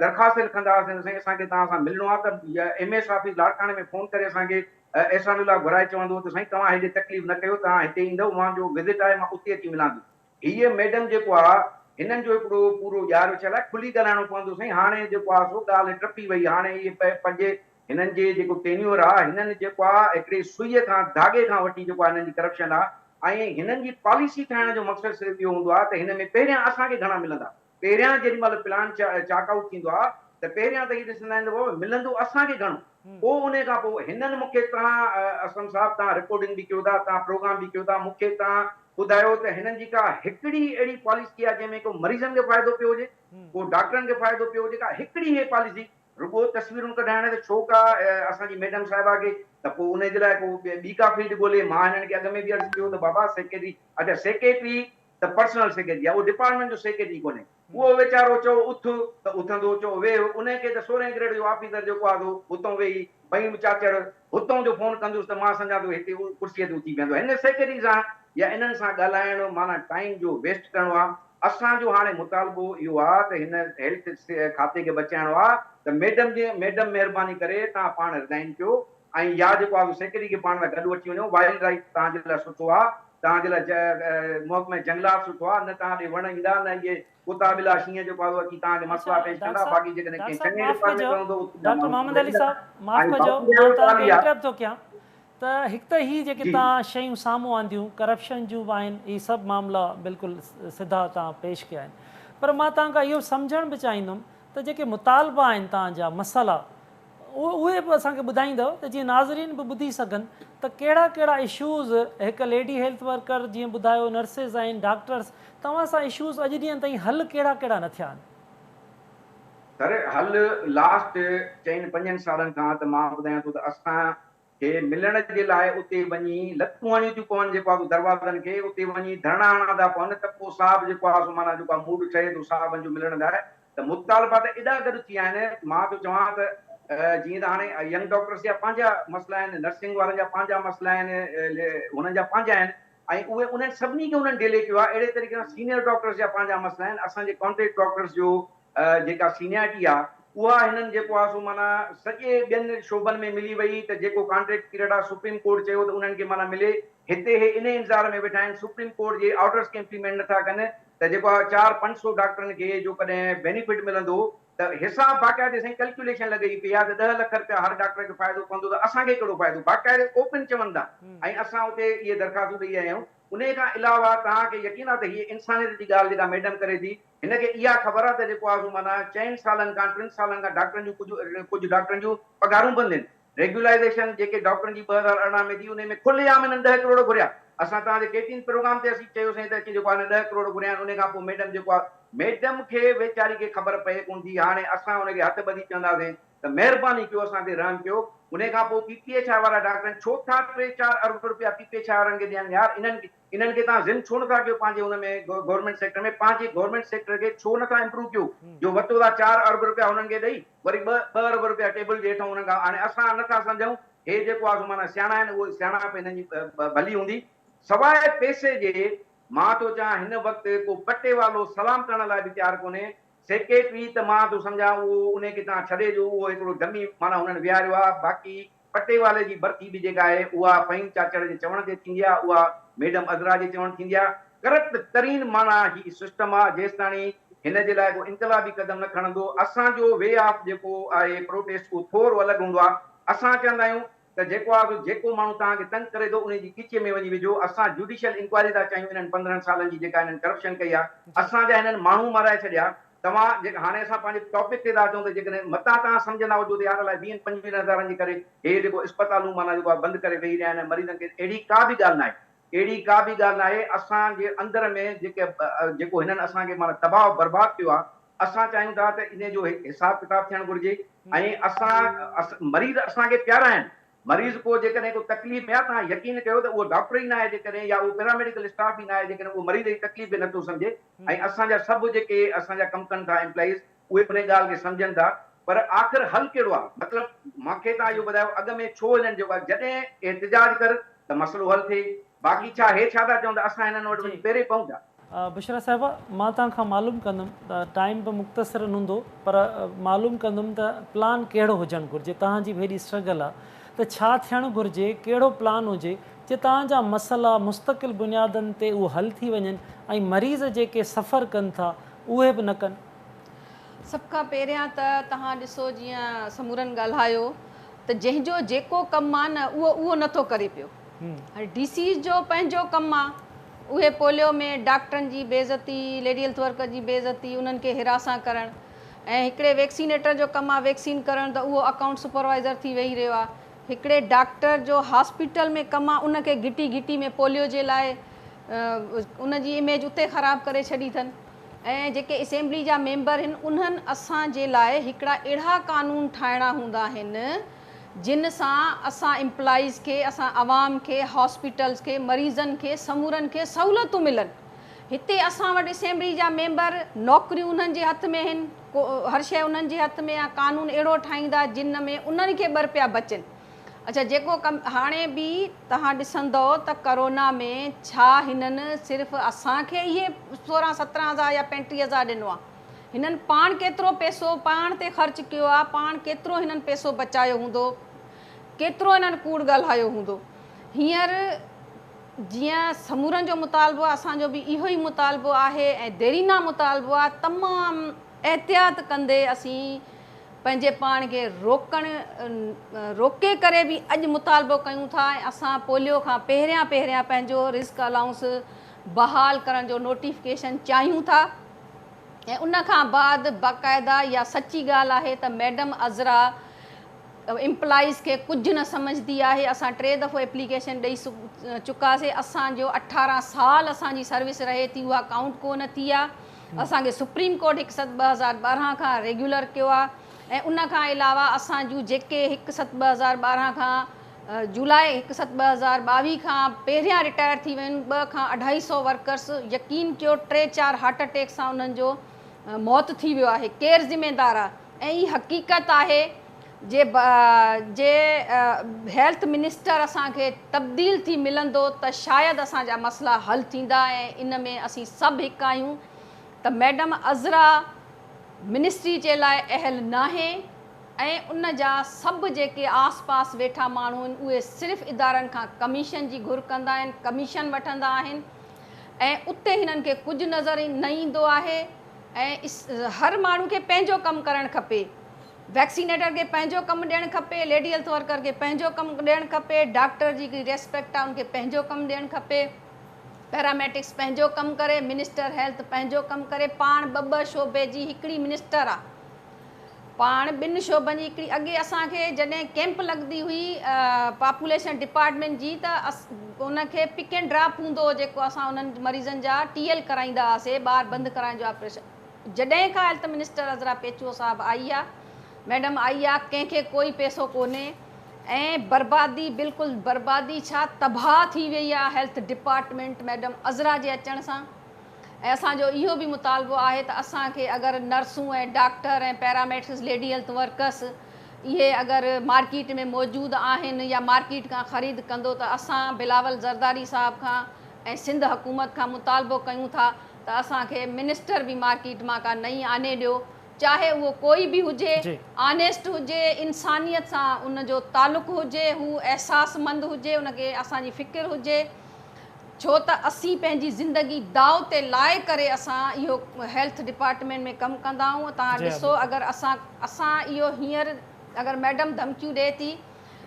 درخواست لکندا هئاسين ته سائين اسان کي توهان سان ملڻو آ ته ايم ايس آفيس لاڙڪاڻي ۾ فون ڪري اسان کي احسان الله گهرائي چوندو هو ته سائين توهان هيڏي تڪليف نه ڪيو توهان هتي ايندؤ اوهان جو وزٽ آهي مان اتي اچي ملان ٿو. هيء ميڊم جيڪو آ هنن جو هڪڙو پورو ڄار وڇيل آهي، کلي ڳالهائڻو پوندو سائين هاڻي جيڪو آ سو ڳالهه ٽپي وئي هاڻي هيء پنهنجي هنن جي جيڪو ٽينيور آ هنن جيڪو آ هڪڙي سئيء کان ڌاڳي کان وٺي جيڪو آ هنن جي ڪرپشن آ ۽ هنن جي پاليسي ٺاهڻ جو مقصد صرف اهو هوندو آ ته هن ۾ پهريان اسان کي گهڻا ملندا پهريان جيڏي مهل پلان چاڪ آئوٽ ٿيندو آ ته پهريان ته هي ڏسندا آهن ته بابا ملندو اسان کي گهڻو پوء انهي کان پوء هنن مون کي توهان اسلم صاحب توهان رڪارڊنگ به ڪيو ٿا توهان پروگرام به ڪيو ٿا مون کي توهان ٻڌايو ته هنن جي ڪا هڪڙي اهڙي پاليسي آ جنهن ۾ ڪو مريضن کي فائدو پيو هجي ڪو ڊاڪٽرن کي فائدو پيو هجي ڪا هڪڙي هي پاليسي رڳو تصويرون ڪڍائڻ ته شوق آ اسان جي ميڊم صاحبه کي ته پوء انهي جي لاء ڪو ٻي ڪا فيلڊ ڳولي مان هنن کي اڳ ۾ به عرض ڪيو ته بابا سيڪريٽري اڇا سيڪريٽري ته پرسنل سيڪريٽري آهي، اهو ڊپارٽمينٽ جو سيڪريٽري ڪونهي. اهو ويچارو چئو اٿ ته اٿندو، چئو ويهه، انهي کي ته سورهين گريڊ جو آفيسر جيڪو آهي سو هتئون ويهي فهيم چاچڙ هتئون جو فون ڪندس ته مان سمجهان ٿو هتي ڪرسيء تي اٿي بيهندو. هن سيڪريٽري سان يا انهن سان ڳالهائڻ معنيٰ ٽائيم جو ويسٽ ڪرڻو آهي. اسان جو هاڻي مطالبو اهو آهي ته هن هيلٿ کاتي کي بچائڻو آهي ته ميڊم جي ميڊم مهرباني ڪري توهان پاڻ رزائن ڪيو ۽ يا جيڪو آهي سو سيڪريٽري کي پاڻ سان گڏ وٺي وڃو، وائلڊ لائيف توهان جي لاء سٺو آهي. توهان جي لاء محڪمه جهنگلات سٺو آهي، نه توهان ڏي وڻ ايندا نه اهي ڪتا ٻلا شينهن جيڪو آهي سو اچي توهان کي مسئلا اڇا پيش ڊاڪٽر ڪندا، صاحب باقي جيڪڏهن ڊاڪٽر ڪنهن صاحب چڱي معاف ڊپارٽمينٽ ڪجو ۾ هوندو اتي جا ڊاڪٽر ماڻهو محمد علي ويندا صاحب معاف ۽ ڪجو باقي مان رهيو توهان ڳالهه کي اها انٽرپٽ ٿو ڪيان ته هڪ ته هي جيڪي جي توهان شيون سامهون آنديون ڪرپشن جون به آهن هي سڀ معاملا بلڪل سڌا توهان پيش ڪيا آهن پر مان توهان کان اهو سمجهڻ به چاهيندم ته جيڪي مطالبا آهن توهان جا مسئلا اهي به اسان کي ٻڌائيندؤ ته جيئن ناظرين به ٻڌي سگهن ته ڪهڙا ڪهڙا اشوز هڪ ليڊي هيلٿ ورڪر جيئن ٻڌايو نرسز آهن ڊاڪٽرس توهان سان اشوز اڄ ڏينهن تائين حل ڪهڙا ڪهڙا نه ٿيا آهن. سر حل لاسٽ چئن پنجن سالن کان ته مان ٻڌايان ٿو ته اسان کي ملڻ جي لاء اتي وڃي لتون هڻيون ٿيون پون جيڪو آهي سو دروازن کي اتي وڃي ڌرڻا هڻڻا ٿا پون ته پوء صاحب جيڪو آهي سو معنيٰ جيڪو آهي موڊ ٺهي ٿو صاحبن جو ملڻ لاء ته مطالبا ته ايڏا گڏ ٿي ويا آهن مان ٿو چوان ته جيئن ته هاڻي ينگ ڊاڪٽرس جا پنهنجا مسئلا آهن نرسنگ وارن جا پنهنجا مسئلا آهن هنن جا پنهنجا آهن ۽ اهي انهن سڀني کي انهن ڊيلي ڪيو آهي اهڙي طريقي سان سينيئر ڊاڪٽرس جا پنهنجا مسئلا آهن اسان جي ڪانٽريڪٽ ڊاڪٽرس جو جيڪا سينيارٽي آ اها هنن جيڪو آ سو معنيٰ سڄي ٻين شعبن ۾ ملي وئي ته جيڪو ڪانٽريڪٽ پيريڊ آ سپريم ڪورٽ چيو ته انهن کي معنيٰ ملي هتي هي انهي انتظار ۾ ويٺا آهن سپريم ڪورٽ جي آرڊرس کي امپليمينٽ نٿا ڪن ته جيڪو آ چار پنج سو ڊاڪٽرن کي جو ڪڏهن بينيفٽ ملندو ته حساب باقاعدي سائين ڪلڪيوليشن لڳئي پئي آ ته 10 لک رپيا هر ڊاڪٽر کي فائدو پوندو ته اسان کي ڪهڙو فائدو باقاعدي اوپن چون ٿا ۽ اسان اتي اهي درخواستون ڏئي آيا آهيون انهي کان علاوه توهان کي يقين آ ته هي انسانيت جي ڳالهه جيڪا ميڊم ڪري ٿي. هن کي اها خبر آ ته جيڪو آ سو معنيٰ چئن سالن کان ٽن سالن کان ڊاڪٽرن جون ڪجهه ڪجهه ڊاڪٽرن جون پگهارون بند آهن. ريگيولائيزيشن جيڪي ڊاڪٽرن جي 2018 ۾ ٿي انهي ۾ کلي عام هنن ڏهه ڪروڙ گهريا. اسان توهان جي ڪي ٽي اين پروگرام تي اسين چيوسين ته اچي جيڪو آ هن ڏهه ڪروڙ گهريا آهن انهي کان پوء ميڊم جيڪو آ ميڊم کي ويچاري کي خبر پئي ڪونه ٿي هاڻي اسان ان کي هٿ ٻڌي چونداسين ته مهرباني ڪيو اسان تي رحم ڪيو انهي کان پوء پي پي ايڇ I وارا ڊاڪٽرن ڇو ٿا ٽي چار ارب روپيا پي پي ايڇ I وارن کي ڏين يار انهن انهن کي توهان ضم ڇو نٿا ڪيو پنهنجي ان ۾ گورنمينٽ سيڪٽر ۾ پنهنجي گورنمينٽ سيڪٽر کي ڇو نٿا امپروو ڪيو جو وتو ٿا چار ارب روپيا انهن کي ڏئي وري ٻه ٻه ارب روپيا ٽيبل جي هيٺان انهن کان هاڻي اسان نٿا سمجهون هي جيڪو آهي سو معنيٰ سياڻا آهن اهو سياڻائپ هنن جي ڀلي هوندي سواء پئسي جي مان ٿو چوان هن وقت ڪو پٽيوالو سلام ڪرڻ لاء به تيار ڪونهي سيڪريٽري ته مان ٿو سمجهان اهو انهي کي توهان ڇڏي ڏيو اهو هڪڙو ڊمي معنيٰ هنن ويهاريو آهي باقي پٽيوالي جي ڀرتي به جيڪا آهي اها فهيم چاچڙ جي چوڻ تي ٿيندي آهي اها ميڊم عذرا جي چوڻ ٿيندي آهي ڪرپٽ ترين معنيٰ هي سسٽم آهي جيستاڻي هن جي لاء ڪو انقلابي قدم نه کڻندو اسان جو وي آف جيڪو آهي پروٽيسٽ اهو ٿورو الڳ هوندو آهي اسان چوندا آهيون ته جيڪو آ سو جيڪو ماڻهو توهان کي تنگ ڪري ٿو انهي جي ڳچيء ۾ وڃي وجهو، اسان جوڊيشل انڪوائري ٿا چاهيون انهن 15 سالن جي جيڪا انهن ڪرپشن ڪئي آ، اسان جا هنن ماڻهو مارائي ڇڏيا، توهان جيڪا هاڻي اسان پنهنجي ٽاپڪ تي ٿا اچون ته جيڪڏهن متان توهان سمجهندا هجو ته يار الائي ويهن پنجويهن هزارن جي ڪري هي جيڪو اسپتالون معنيٰ جيڪو آ بند ڪري ويهي رهيا آهن ۽ مريضن کي اهڙي ڪا به ڳالهه ناهي اهڙي ڪا به ڳالهه ناهي اسان جي اندر ۾ جيڪي جيڪو هنن اسان کي معنيٰ تباهه و برباد ڪيو آ اسان چاهيون ٿا ته انهي جو حساب ڪتاب ٿيڻ گهرجي ۽ اسان مريض اسان کي پيارا آهن مريض ڪو جيڪڏهن ڪو تڪليف ۾ آهي توهان يقين ڪيو ته اهو ڊاڪٽر ئي ناهي جيڪڏهن يا اهو پيراميڊيڪل اسٽاف ئي ناهي جيڪڏهن اهو مريض جي تڪليف کي نٿو سمجهي ۽ اسان جا سڀ جيڪي اسان جا ڪم ڪن ٿا ايمپلائيز اهي انهي ڳالهه کي سمجهن ٿا پر آخر حل ڪهڙو آهي مطلب مونکي توهان اهو ٻڌايو اڳ ۾ ڇو هنن جيڪو آهي جڏهن احتجاج ڪر ته مسئلو حل ٿئي باقي ڇا هي ڇا ٿا چون ته اسان هنن وٽ وڃي پيري پئون ٿا. بشريٰ صاحبه مان توهان کان معلوم ڪندم ته ٽائيم به مختصرن هوندو پر معلوم ڪندم ته پلان ڪهڙو هجڻ گهرجي توهان جي به هيڏي اسٽرگل آ ته ڇا ٿيڻ گهرجي ڪهڙو پلان هجي جي توهان جا مسئلا مستقل بنيادن تي اهو حل ٿي وڃن ۽ مريض جيڪي سفر ڪن ٿا اهي به نه ڪن. سڀ کان پهريان ته توهان ڏسو جيئن سمورن ڳالهايو ته جنهن جو جيڪو ڪم آ نه اهو اهو نه ٿو ڪري پيو هاڻي ڊي سيز جو پنهنجو ڪم آ اهي پوليو ۾ ڊاڪٽرن جي بي عزتي، ليڊي هيلٿ ورڪر جي بي عزتي، انهن کي هراسان ڪرڻ ۽ هڪڙي ويڪسينيٽر جو ڪم آ ويڪسين ڪرڻ ته اهو اڪائونٽ سپروائيزر ٿي ويهي رهيو آ. هڪڙي ڊاڪٽر جو هاسپيٽل ۾ ڪم آ ان کي گهٽي گهٽي ۾ پوليو جي لاء ان جي اميج اتي خراب ڪري ڇڏي اٿن ۽ جيڪي اسيمبلي جا ميمبر هن انهن اسان جي لاء هڪڙا اهڙا قانون ٺاهڻا هوندا آهن جن سان اسان ايمپلائيز کي، اسان عوام کي، هاسپيٽلز کي، مريضن کي، سمورن کي سهولتون ملن. هتي اسان وٽ اسيمبلي جا ميمبر، نوڪريون انهن جي هٿ ۾ آهن، هر شيء انهن جي هٿ ۾ آ، قانون اهڙو ٺاهيندا جن ۾ انهن کي ٻه رپيا بچن. اڇا جيڪو ڪم هاڻي به توهان ڏسندؤ ته ڪرونا ۾ ڇا هنن صرف اسان کي اهي سورهن سترهن هزار يا پنٽيهه هزار ڏنو آ. هنن پاڻ ڪيترو پئسو پاڻ تي خرچ ڪيو آ، پاڻ ڪيترو هنن پئسو بچايو هوندو، ڪيترو هنن ڪوڙ ڳالهايو هوندو. هينئر جيئن سمورن جو مطالبو آ، اسان جو به اهو ئي مطالبو آهي ۽ ديرينا مطالبو آ، تمام احتياط ڪندي اسين پنهنجي پاڻ کي روڪڻ روڪي ڪري به اڄ مطالبو ڪيون ٿا ۽ اسان پوليو کان پهريان پهريان پنهنجو رزق الائونس بحال ڪرڻ جو نوٽيفڪيشن چاهيون ٿا. ۽ ان کان بعد باقاعده اها سچي ڳالهه آهي ته ميڊم عذرا امپلائيز کي ڪجهه نه سمجهدي آهي اسان ٽي دفعو ايپليڪيشن ڏئي چڪاسي اسان جو 18 سال اسان جي سروس رهي ٿي اها ڪائونٽ ڪو نه ٿي آهي اسان کي سپريم ڪورٽ 1 7 2012 کان ريگيولر ڪيو آهي ۽ ان کان علاوه اسان جون جيڪي 1 7 2012 کان جولاء 1 7 2022 کان پهريان رٽائر ٿي ويون ٻه کان اڍائي سئو ورڪرس يقين ڪيو ٽي چار هارٽ اٽيڪ سان انهن جو موت ٿي ويو آهي ڪير ذميدار آهي ۽ هي حقيقت آهي جي جي هيلٿ منسٽر اسان کي تبديل ٿي ملندو ته شايد اسان جا مسئلا حل ٿيندا ۽ ان ۾ اسين سڀ هڪ آهيون ته ميڊم عذرا منسٽري جي لاء اهل ناهي ۽ ان جا سڀ جيڪي آس پاس ويٺا ماڻهو آهن اهي صرف ادارن کان ڪميشن جي گهر ڪندا آهن، ڪميشن وٺندا آهن ۽ اتي هنن کي ڪجهه نظر نه ايندو آهي ۽ هر ماڻهو کي پنهنجو ڪم ڪرڻ کپي، ويڪسينيٽر کي پنهنجو ڪم ڏيڻ کپي، ليڊي هيلٿ ورڪر کي پنهنجو ڪم ڏيڻ کپي، ڊاڪٽر جي هڪڙي ريسپيڪٽ آهي ان کي پنهنجو ڪم ڏيڻ کپي. پيراميڊڪس پنهنجو ڪم ڪري، منسٽر هيلٿ پنهنجو ڪم ڪري، پاڻ ٻه ٻه شعبي جي هڪڙي منسٽر آ، پاڻ ٻن شعبن جي هڪڙي اڳي اسان کي جڏهن ڪيمپ لڳندي هئي پاپوليشن ڊپارٽمينٽ جي ته ان کي پڪ اينڊ ڊراپ هوندو هو جيڪو اسان انهن مريضن جا ٽي ايل ڪرائيندا هئاسي ٻار بند ڪرائڻ جو آپريشن جڏهن کان هيلٿ منسٽر عذرا پيچوهو صاحب آئي آ ميڊم آئي آ ڪنهن کي ڪوئي پئسو ڪونهي ۽ بربادي بلڪل بربادي ڇا تباهه ٿي وئي آ هيلٿ ڊپارٽمينٽ ميڊم عذرا جي اچڻ سان ۽ اسان جو اهو به مطالبو آهي ته اسان کي اگر نرسون ۽ doctor ۽ paramedics lady health workers اهي اگر مارڪيٽ ۾ موجود آهن يا مارڪيٽ کان خريد ڪندو ته اسان بلاول زرداري صاحب کان ۽ سنڌ حڪومت کان مطالبو ڪيون ٿا ته اسان کي منسٽر به مارڪيٽ مان ڪا نئين آني ڏيو چاهي اهو ڪوئي به هجي، آنيسٽ هجي، انسانيت سان ان جو تعلق هجي، هو احساس مند هجي، ان کي اسان جي فڪر هجي، ڇو ته اسين پنهنجي زندگي داء تي لائي ڪري اسان اهو هيلٿ ڊپارٽمينٽ ۾ ڪم ڪندا آهيون، توهان ڏسو اگر اسان اسان اهو هينئر اگر ميڊم ڌمڪيون ڏئي ٿي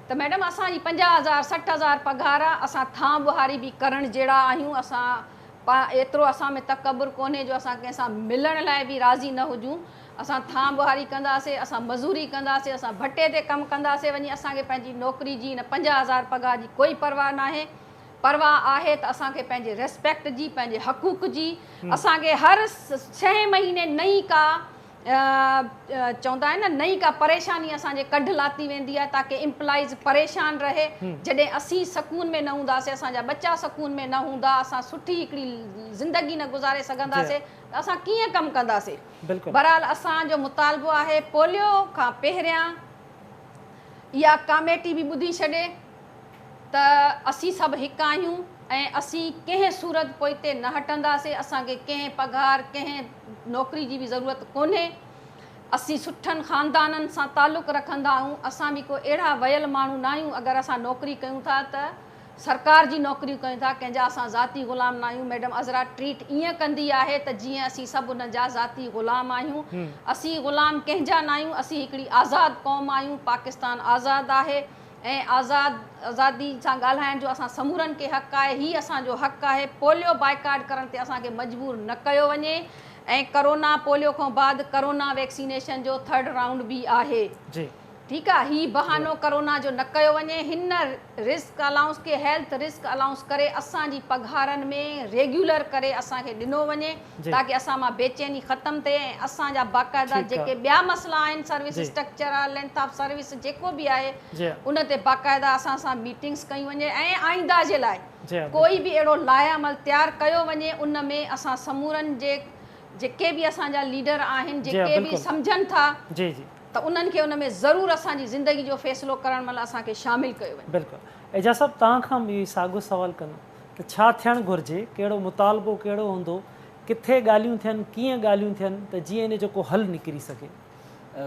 ته ميڊم اسان جي 50 هزار 60 هزار پگهار آ، اسان ٿانء ٻهاري به ڪرڻ جهڙا آهيون، اسان ايترو اسان ۾ تڪبر ڪونهي جو اسان ڪنهن سان ملڻ لاء به راضي نه هجون. اسان ٿانء ٻهاري ڪنداسي، اسان مزوري ڪنداسي، اسان ڀٽي تي ڪم ڪنداسي وڃي اسان کي پنهنجي نوڪري جي هن 50 هزار پگهار جي ڪوئي پرواهه ناهي. پرواهه آهي ته اسان کي پنهنجي ريسپيڪٽ جي، پنهنجي حقوق جي. اسان کي هر ڇهين مهيني نئين ڪا چوندا آهن نه نئين ڪا پريشاني اسان جي ڪڍ لاتي ويندي آهي تاڪه امپلائيز پريشان رهي جڏهن اسين سڪون ۾ نه هونداسي اسان جا ٻچا سڪون ۾ نه هوندا اسان سٺي هڪڙي زندگي نه گذاري سگهنداسي ته اسان ڪيئن ڪم ڪنداسي بهرحال اسان جو مطالبو آهي پوليو کان پهريان اها ڪاميٽي به ٻڌي ڇڏي ته اسين سڀ هڪ آهيون ۽ اسين ڪنهن صورت پوئتي نه هٽنداسين، اسان کي ڪنهن پگهار، ڪنهن نوڪري جي به ضرورت ڪونهي، اسين سٺن خاندانن سان تعلق رکندا آهيون، اسان به ڪو اهڙا ويل ماڻهو ناهيون، اگر اسان نوڪري ڪيون ٿا ته سرڪار جي نوڪريون ڪيون ٿا، ڪنهن جا اسان ذاتي غلام ناهيون، ميڊم عذرا ٽريٽ ائين ڪندي آهي ته جيئن اسين سڀ ان جا ذاتي غلام آهيون، اسين غلام ڪنهن جا ناهيون، اسين هڪڙي آزاد قوم آهيون، پاڪستان آزاد آهي. ۽ آزاد آزادي سان ڳالهائڻ جو اسان سمورن کي حق آهي، هي اسان جو حق آهي، پوليو بائيڪاٽ ڪرڻ تي اسان کي مجبور نه ڪيو وڃي ۽ ڪرونا پوليو کان بعد ڪرونا ويڪسينيشن جو ٿرڊ رائونڊ به آهي ٺيڪ آهي هي بهانو ڪرونا جو نه ڪيو وڃي، هن رسڪ الائونس کي هيلٿ رسڪ الائونس ڪري اسان جي پگهارن ۾ ريگيولر ڪري اسان کي ڏنو وڃي. تاڪه اسان مان بيچيني ختم ٿئي ۽ اسان جا باقاعده جيڪي ٻيا مسئلا آهن سروس اسٽرڪچر آ لينٿ آف سروس جيڪو به آهي ان تي باقاعده اسان سان ميٽنگس ڪيون وڃي ۽ آئنده جي لاء ڪوئي به اهڙو لائحه عمل تيار ڪيو وڃي ان ۾ اسان سمورن جي جيڪي به اسان جا ليڊر آهن جيڪي به سمجهن ٿا ته انهن کي ان ۾ ضرور اسان جي زندگي جو فيصلو ڪرڻ مهل اسان کي شامل ڪيو وڃي. بلڪل اعجاز صاحب توهان کان به ساڳيو سوال ڪندم ته ڇا ٿيڻ گهرجي، ڪهڙو مطالبو ڪهڙو هوندو، ڪٿي ڳالهيون ٿين، ڪيئن ڳالهيون ٿين ته جيئن ان جو ڪو حل نڪري سگهي.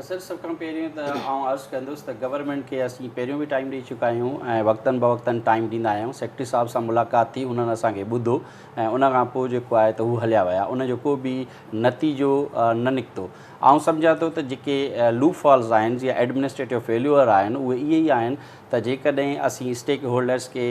سر سڀ کان پهريون ته آئون عرض ڪندس ته گورنمينٽ کي اسين پهريون به ٽائيم ڏئي چڪا آهيون ۽ وقتن بوقتن ٽائيم ڏيندا آهيون سيڪريٽري صاحب سان ملاقات ٿي انهن اسان کي ٻڌو ۽ ان کان پوء جيڪو آهي ته هو هليا ويا ان جو ڪو به نتيجو نه نڪتو آئون سمجهان ٿو ته جيڪي لوپ فالز آهن يا ايڊمنسٽريٽو فيليور آهن اهي اهي ئي آهن ته جيڪڏهن اسين اسٽيڪ هولڊرس کي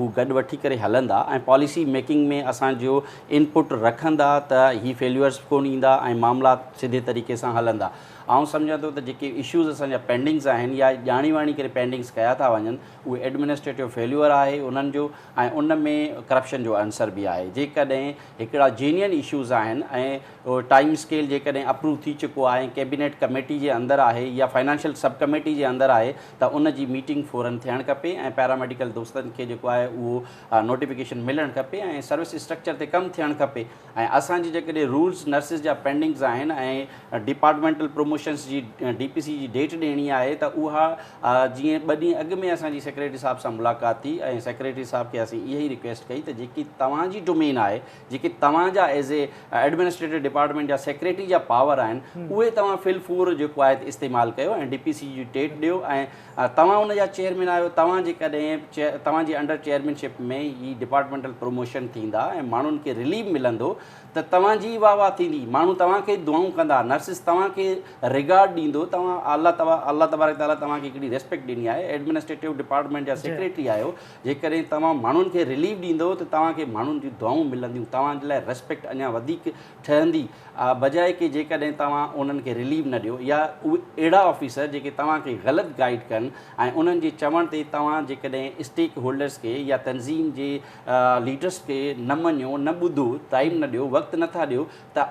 هو گڏ وٺي ڪري هلندا ۽ پاليسي ميڪنگ ۾ اسان جو انپٽ رکندا ته هي فيليورس به ڪونه ايندا ۽ معاملات سڌي طريقي سان هلندا. آئون سمجهان ٿو ته جيڪي اشوز اسان جا پينڊنگس آهن يا ڄاڻي واڻي ڪري پينڊنگس ڪيا ٿا وڃن اهي ايڊمنسٽريٽو فيليور آهي انهن جو ۽ ان ۾ ڪرپشن جو عنصر به آهي جيڪڏهن هڪڙا جينين اشوز آهن ۽ ٽائيم اسڪيل جيڪڏهن اپروو ٿي چڪو آهي ۽ ڪيبينيٽ ڪميٽي جي اندر آهي يا فائنانشل سب ڪميٽي جي اندر آهي ته ان جي ميٽنگ فورن ٿيڻ کپي ۽ پيراميڊيڪل دوستن کي جيڪو آهي اهو نوٽيفڪيشن ملڻ کپي ۽ سروس اسٽرڪچر تي ڪم ٿيڻ کپي ۽ اسان جي جيڪڏهن رولز نرسز جا پينڊنگز آهن ۽ ڊپارٽمينٽل پروموشنز جي ڊي پي سي جي ڊيٽ ڏيڻي آهي ته اها جيئن ٻه ڏينهن اڳ ۾ اسان جي سيڪريٽري صاحب سان ملاقات ٿي ۽ سيڪريٽري صاحب کي اسين اها ئي رڪويسٽ ڪئي ته جيڪي توهان جي ڊومين آهي جيڪي توهان جا ايز اي ايڊمنسٽريٽو ڊپارٽمينٽ جا سيڪريٽري جا پاور آهن اهي توهان في الفور جيڪو آهي استعمال ڪيو ۽ ڊي پي سي جي ڊيٽ ڏيو ۽ توهان ان جا چيئرمين چيئرمين آهيو توهان جيڪڏهن توهان جي انڊر چيئرمين شپ ۾ هي ڊپارٽمينٽل پروموشن ٿيندا ۽ ماڻهن کي رليف ملندو ته توهان جي ئي واهه واهه ٿيندي، ماڻهو توهان کي دعائون ڪندا، نرسز توهان کي ريگارڊ ڏيندو، توهان الله الله تبارڪ تعاليٰ توهان کي هڪڙي ريسپيڪٽ ڏني آهي، ايڊمنسٽريٽو ڊپارٽمينٽ جا سيڪريٽري آهيو، جيڪڏهن توهان ماڻهن کي رليف ڏيندو ته توهان کي ماڻهن جون دعائون ملنديون، توهان جي لاء ريسپيڪٽ اڃا وڌيڪ ٺهندي، بجاء ڪي جيڪڏهن توهان انهن کي رليف نه ڏيو يا اهي اهڙا آفيسر جيڪي توهان کي غلط گائيڊ ڪن ۽ انهن جي چوڻ تي توهان جيڪڏهن اسٽيڪ هولڊرز کي يا تنظيم جي ليڊرس کي نه مڃو، نه ٻڌو، ٽائيم نه ڏيو، وقت نه ٿا ڏيو ته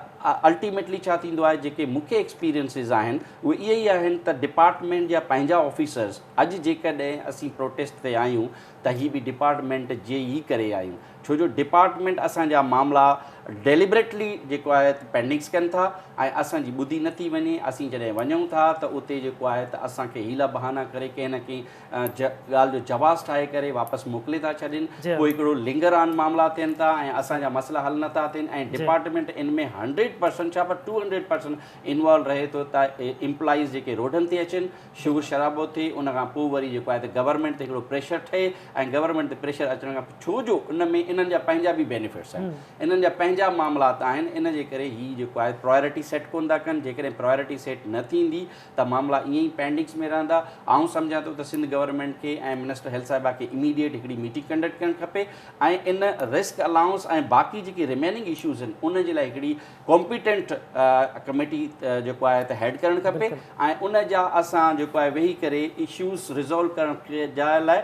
الٽيميٽلي ڇا ٿيندو آهي جيڪي مون کي ايڪسپيرينسز آهن اهي اهي ئي آهن ته ڊپارٽمينٽ جا پنهنجا آفيسرس اڄ جيڪڏهن اسين پروٽيسٽ تي آهيون ته هي به ڊپارٽمينٽ جي ئي ڪري آهيون ڇو جو ڊپارٽمينٽ اسان جا معاملا ڊيليبريٽلي جيڪو آهي ته پينڊنگس ڪن ٿا ۽ اسان جي ٻڌي نه ٿي وڃي اسين جڏهن وڃون ٿا ته اتي جيڪو آهي ته اسان کي حيلا بهانا ڪري ڪنهن نه ڪنهن ڳالهه جو جواز ٺاهي ڪري واپس موڪلي ٿا ڇڏين پوء هڪڙو لنگر آن معاملا ٿين ٿا ۽ اسان جا مسئلا حل نه ٿا ٿين ۽ ڊپارٽمينٽ ان ۾ 100% ڇا پر 200% انوالو رهي ٿو ته امپلائيز جيڪي روڊن تي اچن شور شرابو ٿئي ان کان پوء وري جيڪو آهي ته گورنمينٽ تي هڪڙو پريشر ٺهي ۽ گورنمينٽ تي پريشر اچڻ کان پوء ڇو جو ان ۾ انهن جا پنهنجا به بينيفٽس آهن انهن جا پنهنجا معاملات آهن ان جي ڪري هي جيڪو آهي پرائرٽي سيٽ ڪون ٿا ڪن جيڪڏهن پرائرٽي سيٽ نه ٿيندي ته معاملا ائين ئي پينڊنگس ۾ رهندا. آئون سمجهان ٿو ته سنڌ گورنمينٽ کي ۽ منسٽر هيلٿ صاحبه کي اميڊيٽ هڪڙي ميٽنگ ڪنڊڪٽ ڪرڻ کپي ۽ ان رسڪ الائونس ۽ باقي جيڪي ريميننگ اشوز آهن ان جي لاء هڪڙي ڪامپيٽنٽ ڪميٽي جيڪو آهي ته هيڊ ڪرڻ کپي ۽ ان جا اسان جيڪو آهي ويهي ڪري اشوز ريزالو ڪرڻ جا لاء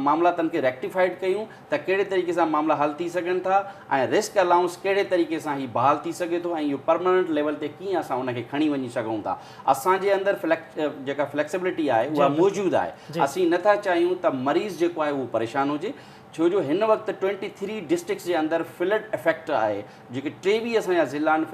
معاملاتن کي ريڪٽيفائيڊ ڪيون ته ڪهڙي طريقي سان معاملا حل ٿي سگهن ٿا ۽ رسڪ الائونس ڪهڙي طريقي سان هي بحال ٿي سگهي ٿو ۽ اهو پرماننٽ ليول تي ڪيئن اسان ان کي کڻي وڃي سگهون ٿا. اسان جي اندر جيڪا فليڪسبلٽي آهي اها موجود آهي. اسين نه ٿا چاهيون ته مريض جيڪو آهي اهو پريشان هجي ڇو جو هن وقت ٽوئنٽي ٿري ڊسٽرڪٽس جي اندر فلڊ افيڪٽ آهي جيڪي 23 اسان جا ضلعا آهن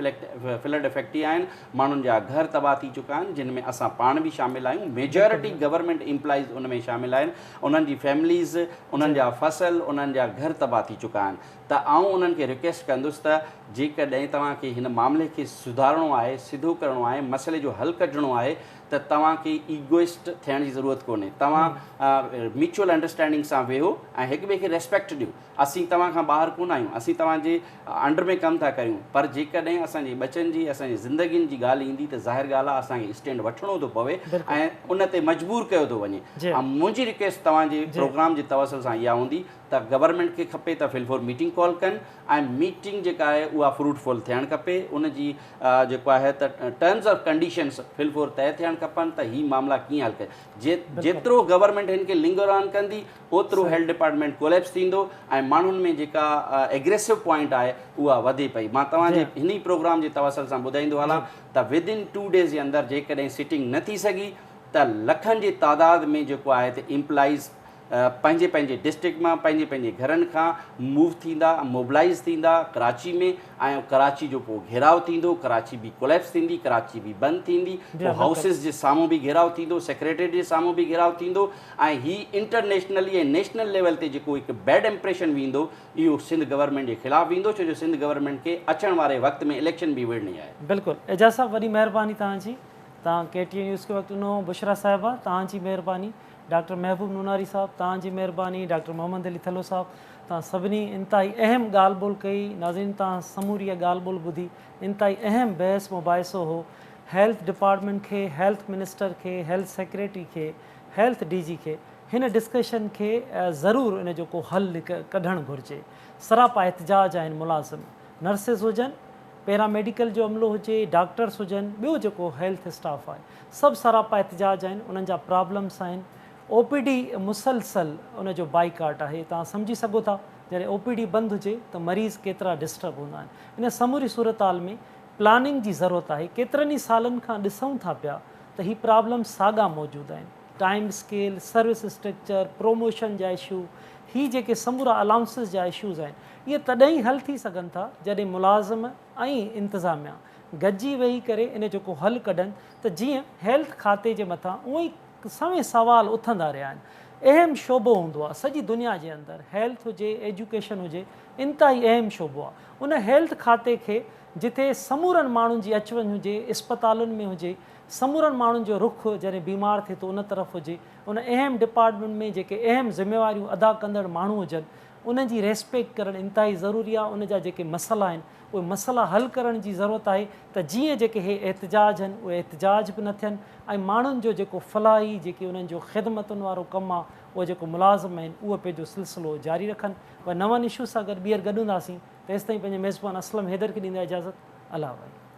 فلڊ افيڪٽي آهن ماڻهن جا گهر تباهه ٿي چڪا آهن جن ۾ اسان پاڻ به شامل آهيون ميجارٽي گورنمينٽ امپلائيز ان ۾ شامل آهن انهن جي فيمليز، انهن جا فصل، انهن جا گهر تباهه ٿي چڪا آهن ته آئون انهن کي رڪويسٽ ڪندس ته جيڪڏهن توهان کي هن معاملي کي سڌارڻو آهي، سڌو ڪرڻو آهي، مسئلي جو حل ڪڍڻو آهي ته توهان کي ايگوئسٽ ٿيڻ جي ضرورت ڪونهي، توهان ميوچل انڊرسٽينڊنگ سان ويهو ۽ هڪ ٻئي کي ريسپيڪٽ ڏيو. اسين توهان کان ٻاهر ڪونه آهيون، اسين توهان جي انڊر ۾ ڪم ٿا ڪريون، پر جيڪڏهن اسان جي ٻچن جي، اسان جي زندگين جي ڳالهه ايندي ته ظاهر ڳالهه آهي اسان کي اسٽينڊ وٺڻو ٿو پوي ۽ ان تي مجبور ڪيو ٿو وڃي. منهنجي رڪويسٽ توهان جي پروگرام جي توسل سان اها هوندي ته گورنمينٽ کي کپي ته في الفور ميٽنگ ڪال ڪن ۽ ميٽنگ جيڪا آهي اها فروٽ فل ٿيڻ کپي، ان جي جيڪو آهي ته ٽرمز آف ڪنڊيشنز في الفور طئي ٿيڻ کپن ته هي معاملا ڪيئن حل ڪجي. جيترو گورنمينٽ هن کي لنگر آن ڪندي اوترو هيلٿ ڊپارٽمينٽ ڪوليپس ٿيندو ۽ ماڻهن ۾ جيڪا ايگريسو پوائنٽ آهي اها وڌي پئي. مان توهان جي هن ئي پروگرام جي توسل سان ٻڌائيندو هلان ته ود ان ٽو ڊيز جي اندر جيڪڏهن سٽنگ نه ٿي سگهي ته لکن جي تعداد ۾ جيڪو آهي ته امپلائيز پنهنجي پنهنجي ڊسٽرڪٽ مان پنهنجي پنهنجي گهرن کان موو ٿيندا موبلائيز ٿيندا ڪراچي ۾ ۽ ڪراچي جو پوء گهيراء ٿيندو ڪراچي به ڪوليپس ٿيندي ڪراچي به بند ٿيندي پوء هائوسز جي سامهون به گهيراء ٿيندو سيڪريٽريٽ جي سامهون به گهيراء ٿيندو ۽ هي انٽرنيشنلي ۽ نيشنل ليول تي جيڪو هڪ بيڊ امپريشن ويندو اهو سنڌ گورنمينٽ جي خلاف ويندو ڇو جو سنڌ گورنمينٽ کي اچڻ واري وقت ۾ اليڪشن به وڙهڻي آهي. بلڪل اعجاز صاحب وڏي مهرباني توهان جي توهان ڪي ٽي اين نيوز کي وقت ڏنو بشريٰ صاحبه توهان جي مهرباني ڊاڪٽر محبوب نوناري صاحب توهان جي مهرباني ڊاڪٽر محمد علي ٿلهو صاحب توهان سڀني انتهائي اهم ڳالهه ٻولهه ڪئي ناظرين توهان سموري اها ڳالهه ٻولهه ٻڌي انتهائي اهم بحث مباحثو هو هيلٿ ڊپارٽمينٽ کي هيلٿ منسٽر کي هيلٿ سيڪريٽري کي هيلٿ ڊي جي کي هن ڊسڪشن کي ضرور ان جو ڪو حل ڪڍڻ گهرجي. سراپا احتجاج آهن ملازم، نرسز هجن، پيرا ميڊيڪل جو عملو هجي، ڊاڪٽرس هجن، ٻيو جيڪو هيلٿ اسٽاف آهي سڀ سراپا احتجاج آهن، انهن جا پرابلمس آهن، او پي ڊي مسلسل ان جو بائيڪاٽ آهي، توهان سمجهي سگهو ٿا جڏهن او پي ڊي بند هجي ته مريض ڪيترا ڊسٽرب هوندا آهن. ان سموري صورتحال ۾ پلاننگ جي ضرورت آهي، ڪيترن ئي سالن کان ڏسون ٿا پيا ته هي پرابلم ساڳا موجود آهن، time scale, service structure, promotion جا اشو، هي جيڪي سمورا الائونسز جا اشوز آهن اهي تڏهن ئي حل ٿي سگهن ٿا جڏهن ملازم ۽ انتظاميا گڏجي ويهي ڪري ان جو ڪو حل ڪڍن ته جيئن هيلٿ کاتي جي مٿان اونئن ئي سوين سوال اٿندا رهيا آهن اهم شعبو هوندو آهي سڄي دنيا جي اندر هيلٿ هجي ايجوڪيشن هجي انتهائي اهم شعبو آهي ان هيلٿ کاتي کي جتي سمورن ماڻهن جي اچ وڃ هجي اسپتالن ۾ هجي سمورن ماڻهن جو رخ جڏهن بيمار ٿئي ٿو ان طرف هجي، ان اهم ڊپارٽمينٽ ۾ جيڪي اهم ذميواريون ادا ڪندڙ ماڻهو هجن انهن جي ريسپيڪٽ ڪرڻ انتهائي ضروري آهي، ان جا جيڪي مسئلا آهن اهي مسئلا حل ڪرڻ جي ضرورت آهي ته جيئن جيڪي هي احتجاج آهن اهي احتجاج به نه ٿين ۽ ماڻهن جو جيڪو فلاحي جيڪي انهن جو خدمتن وارو ڪم آهي اهي جيڪو ملازم آهن اهي پنهنجو سلسلو جاري رکن. وري نون اشوز سان گڏ ٻيهر گڏ هونداسين تيستائين پنهنجي ميزبان اسلم حيدر کي ڏيندا اجازت الله واهي.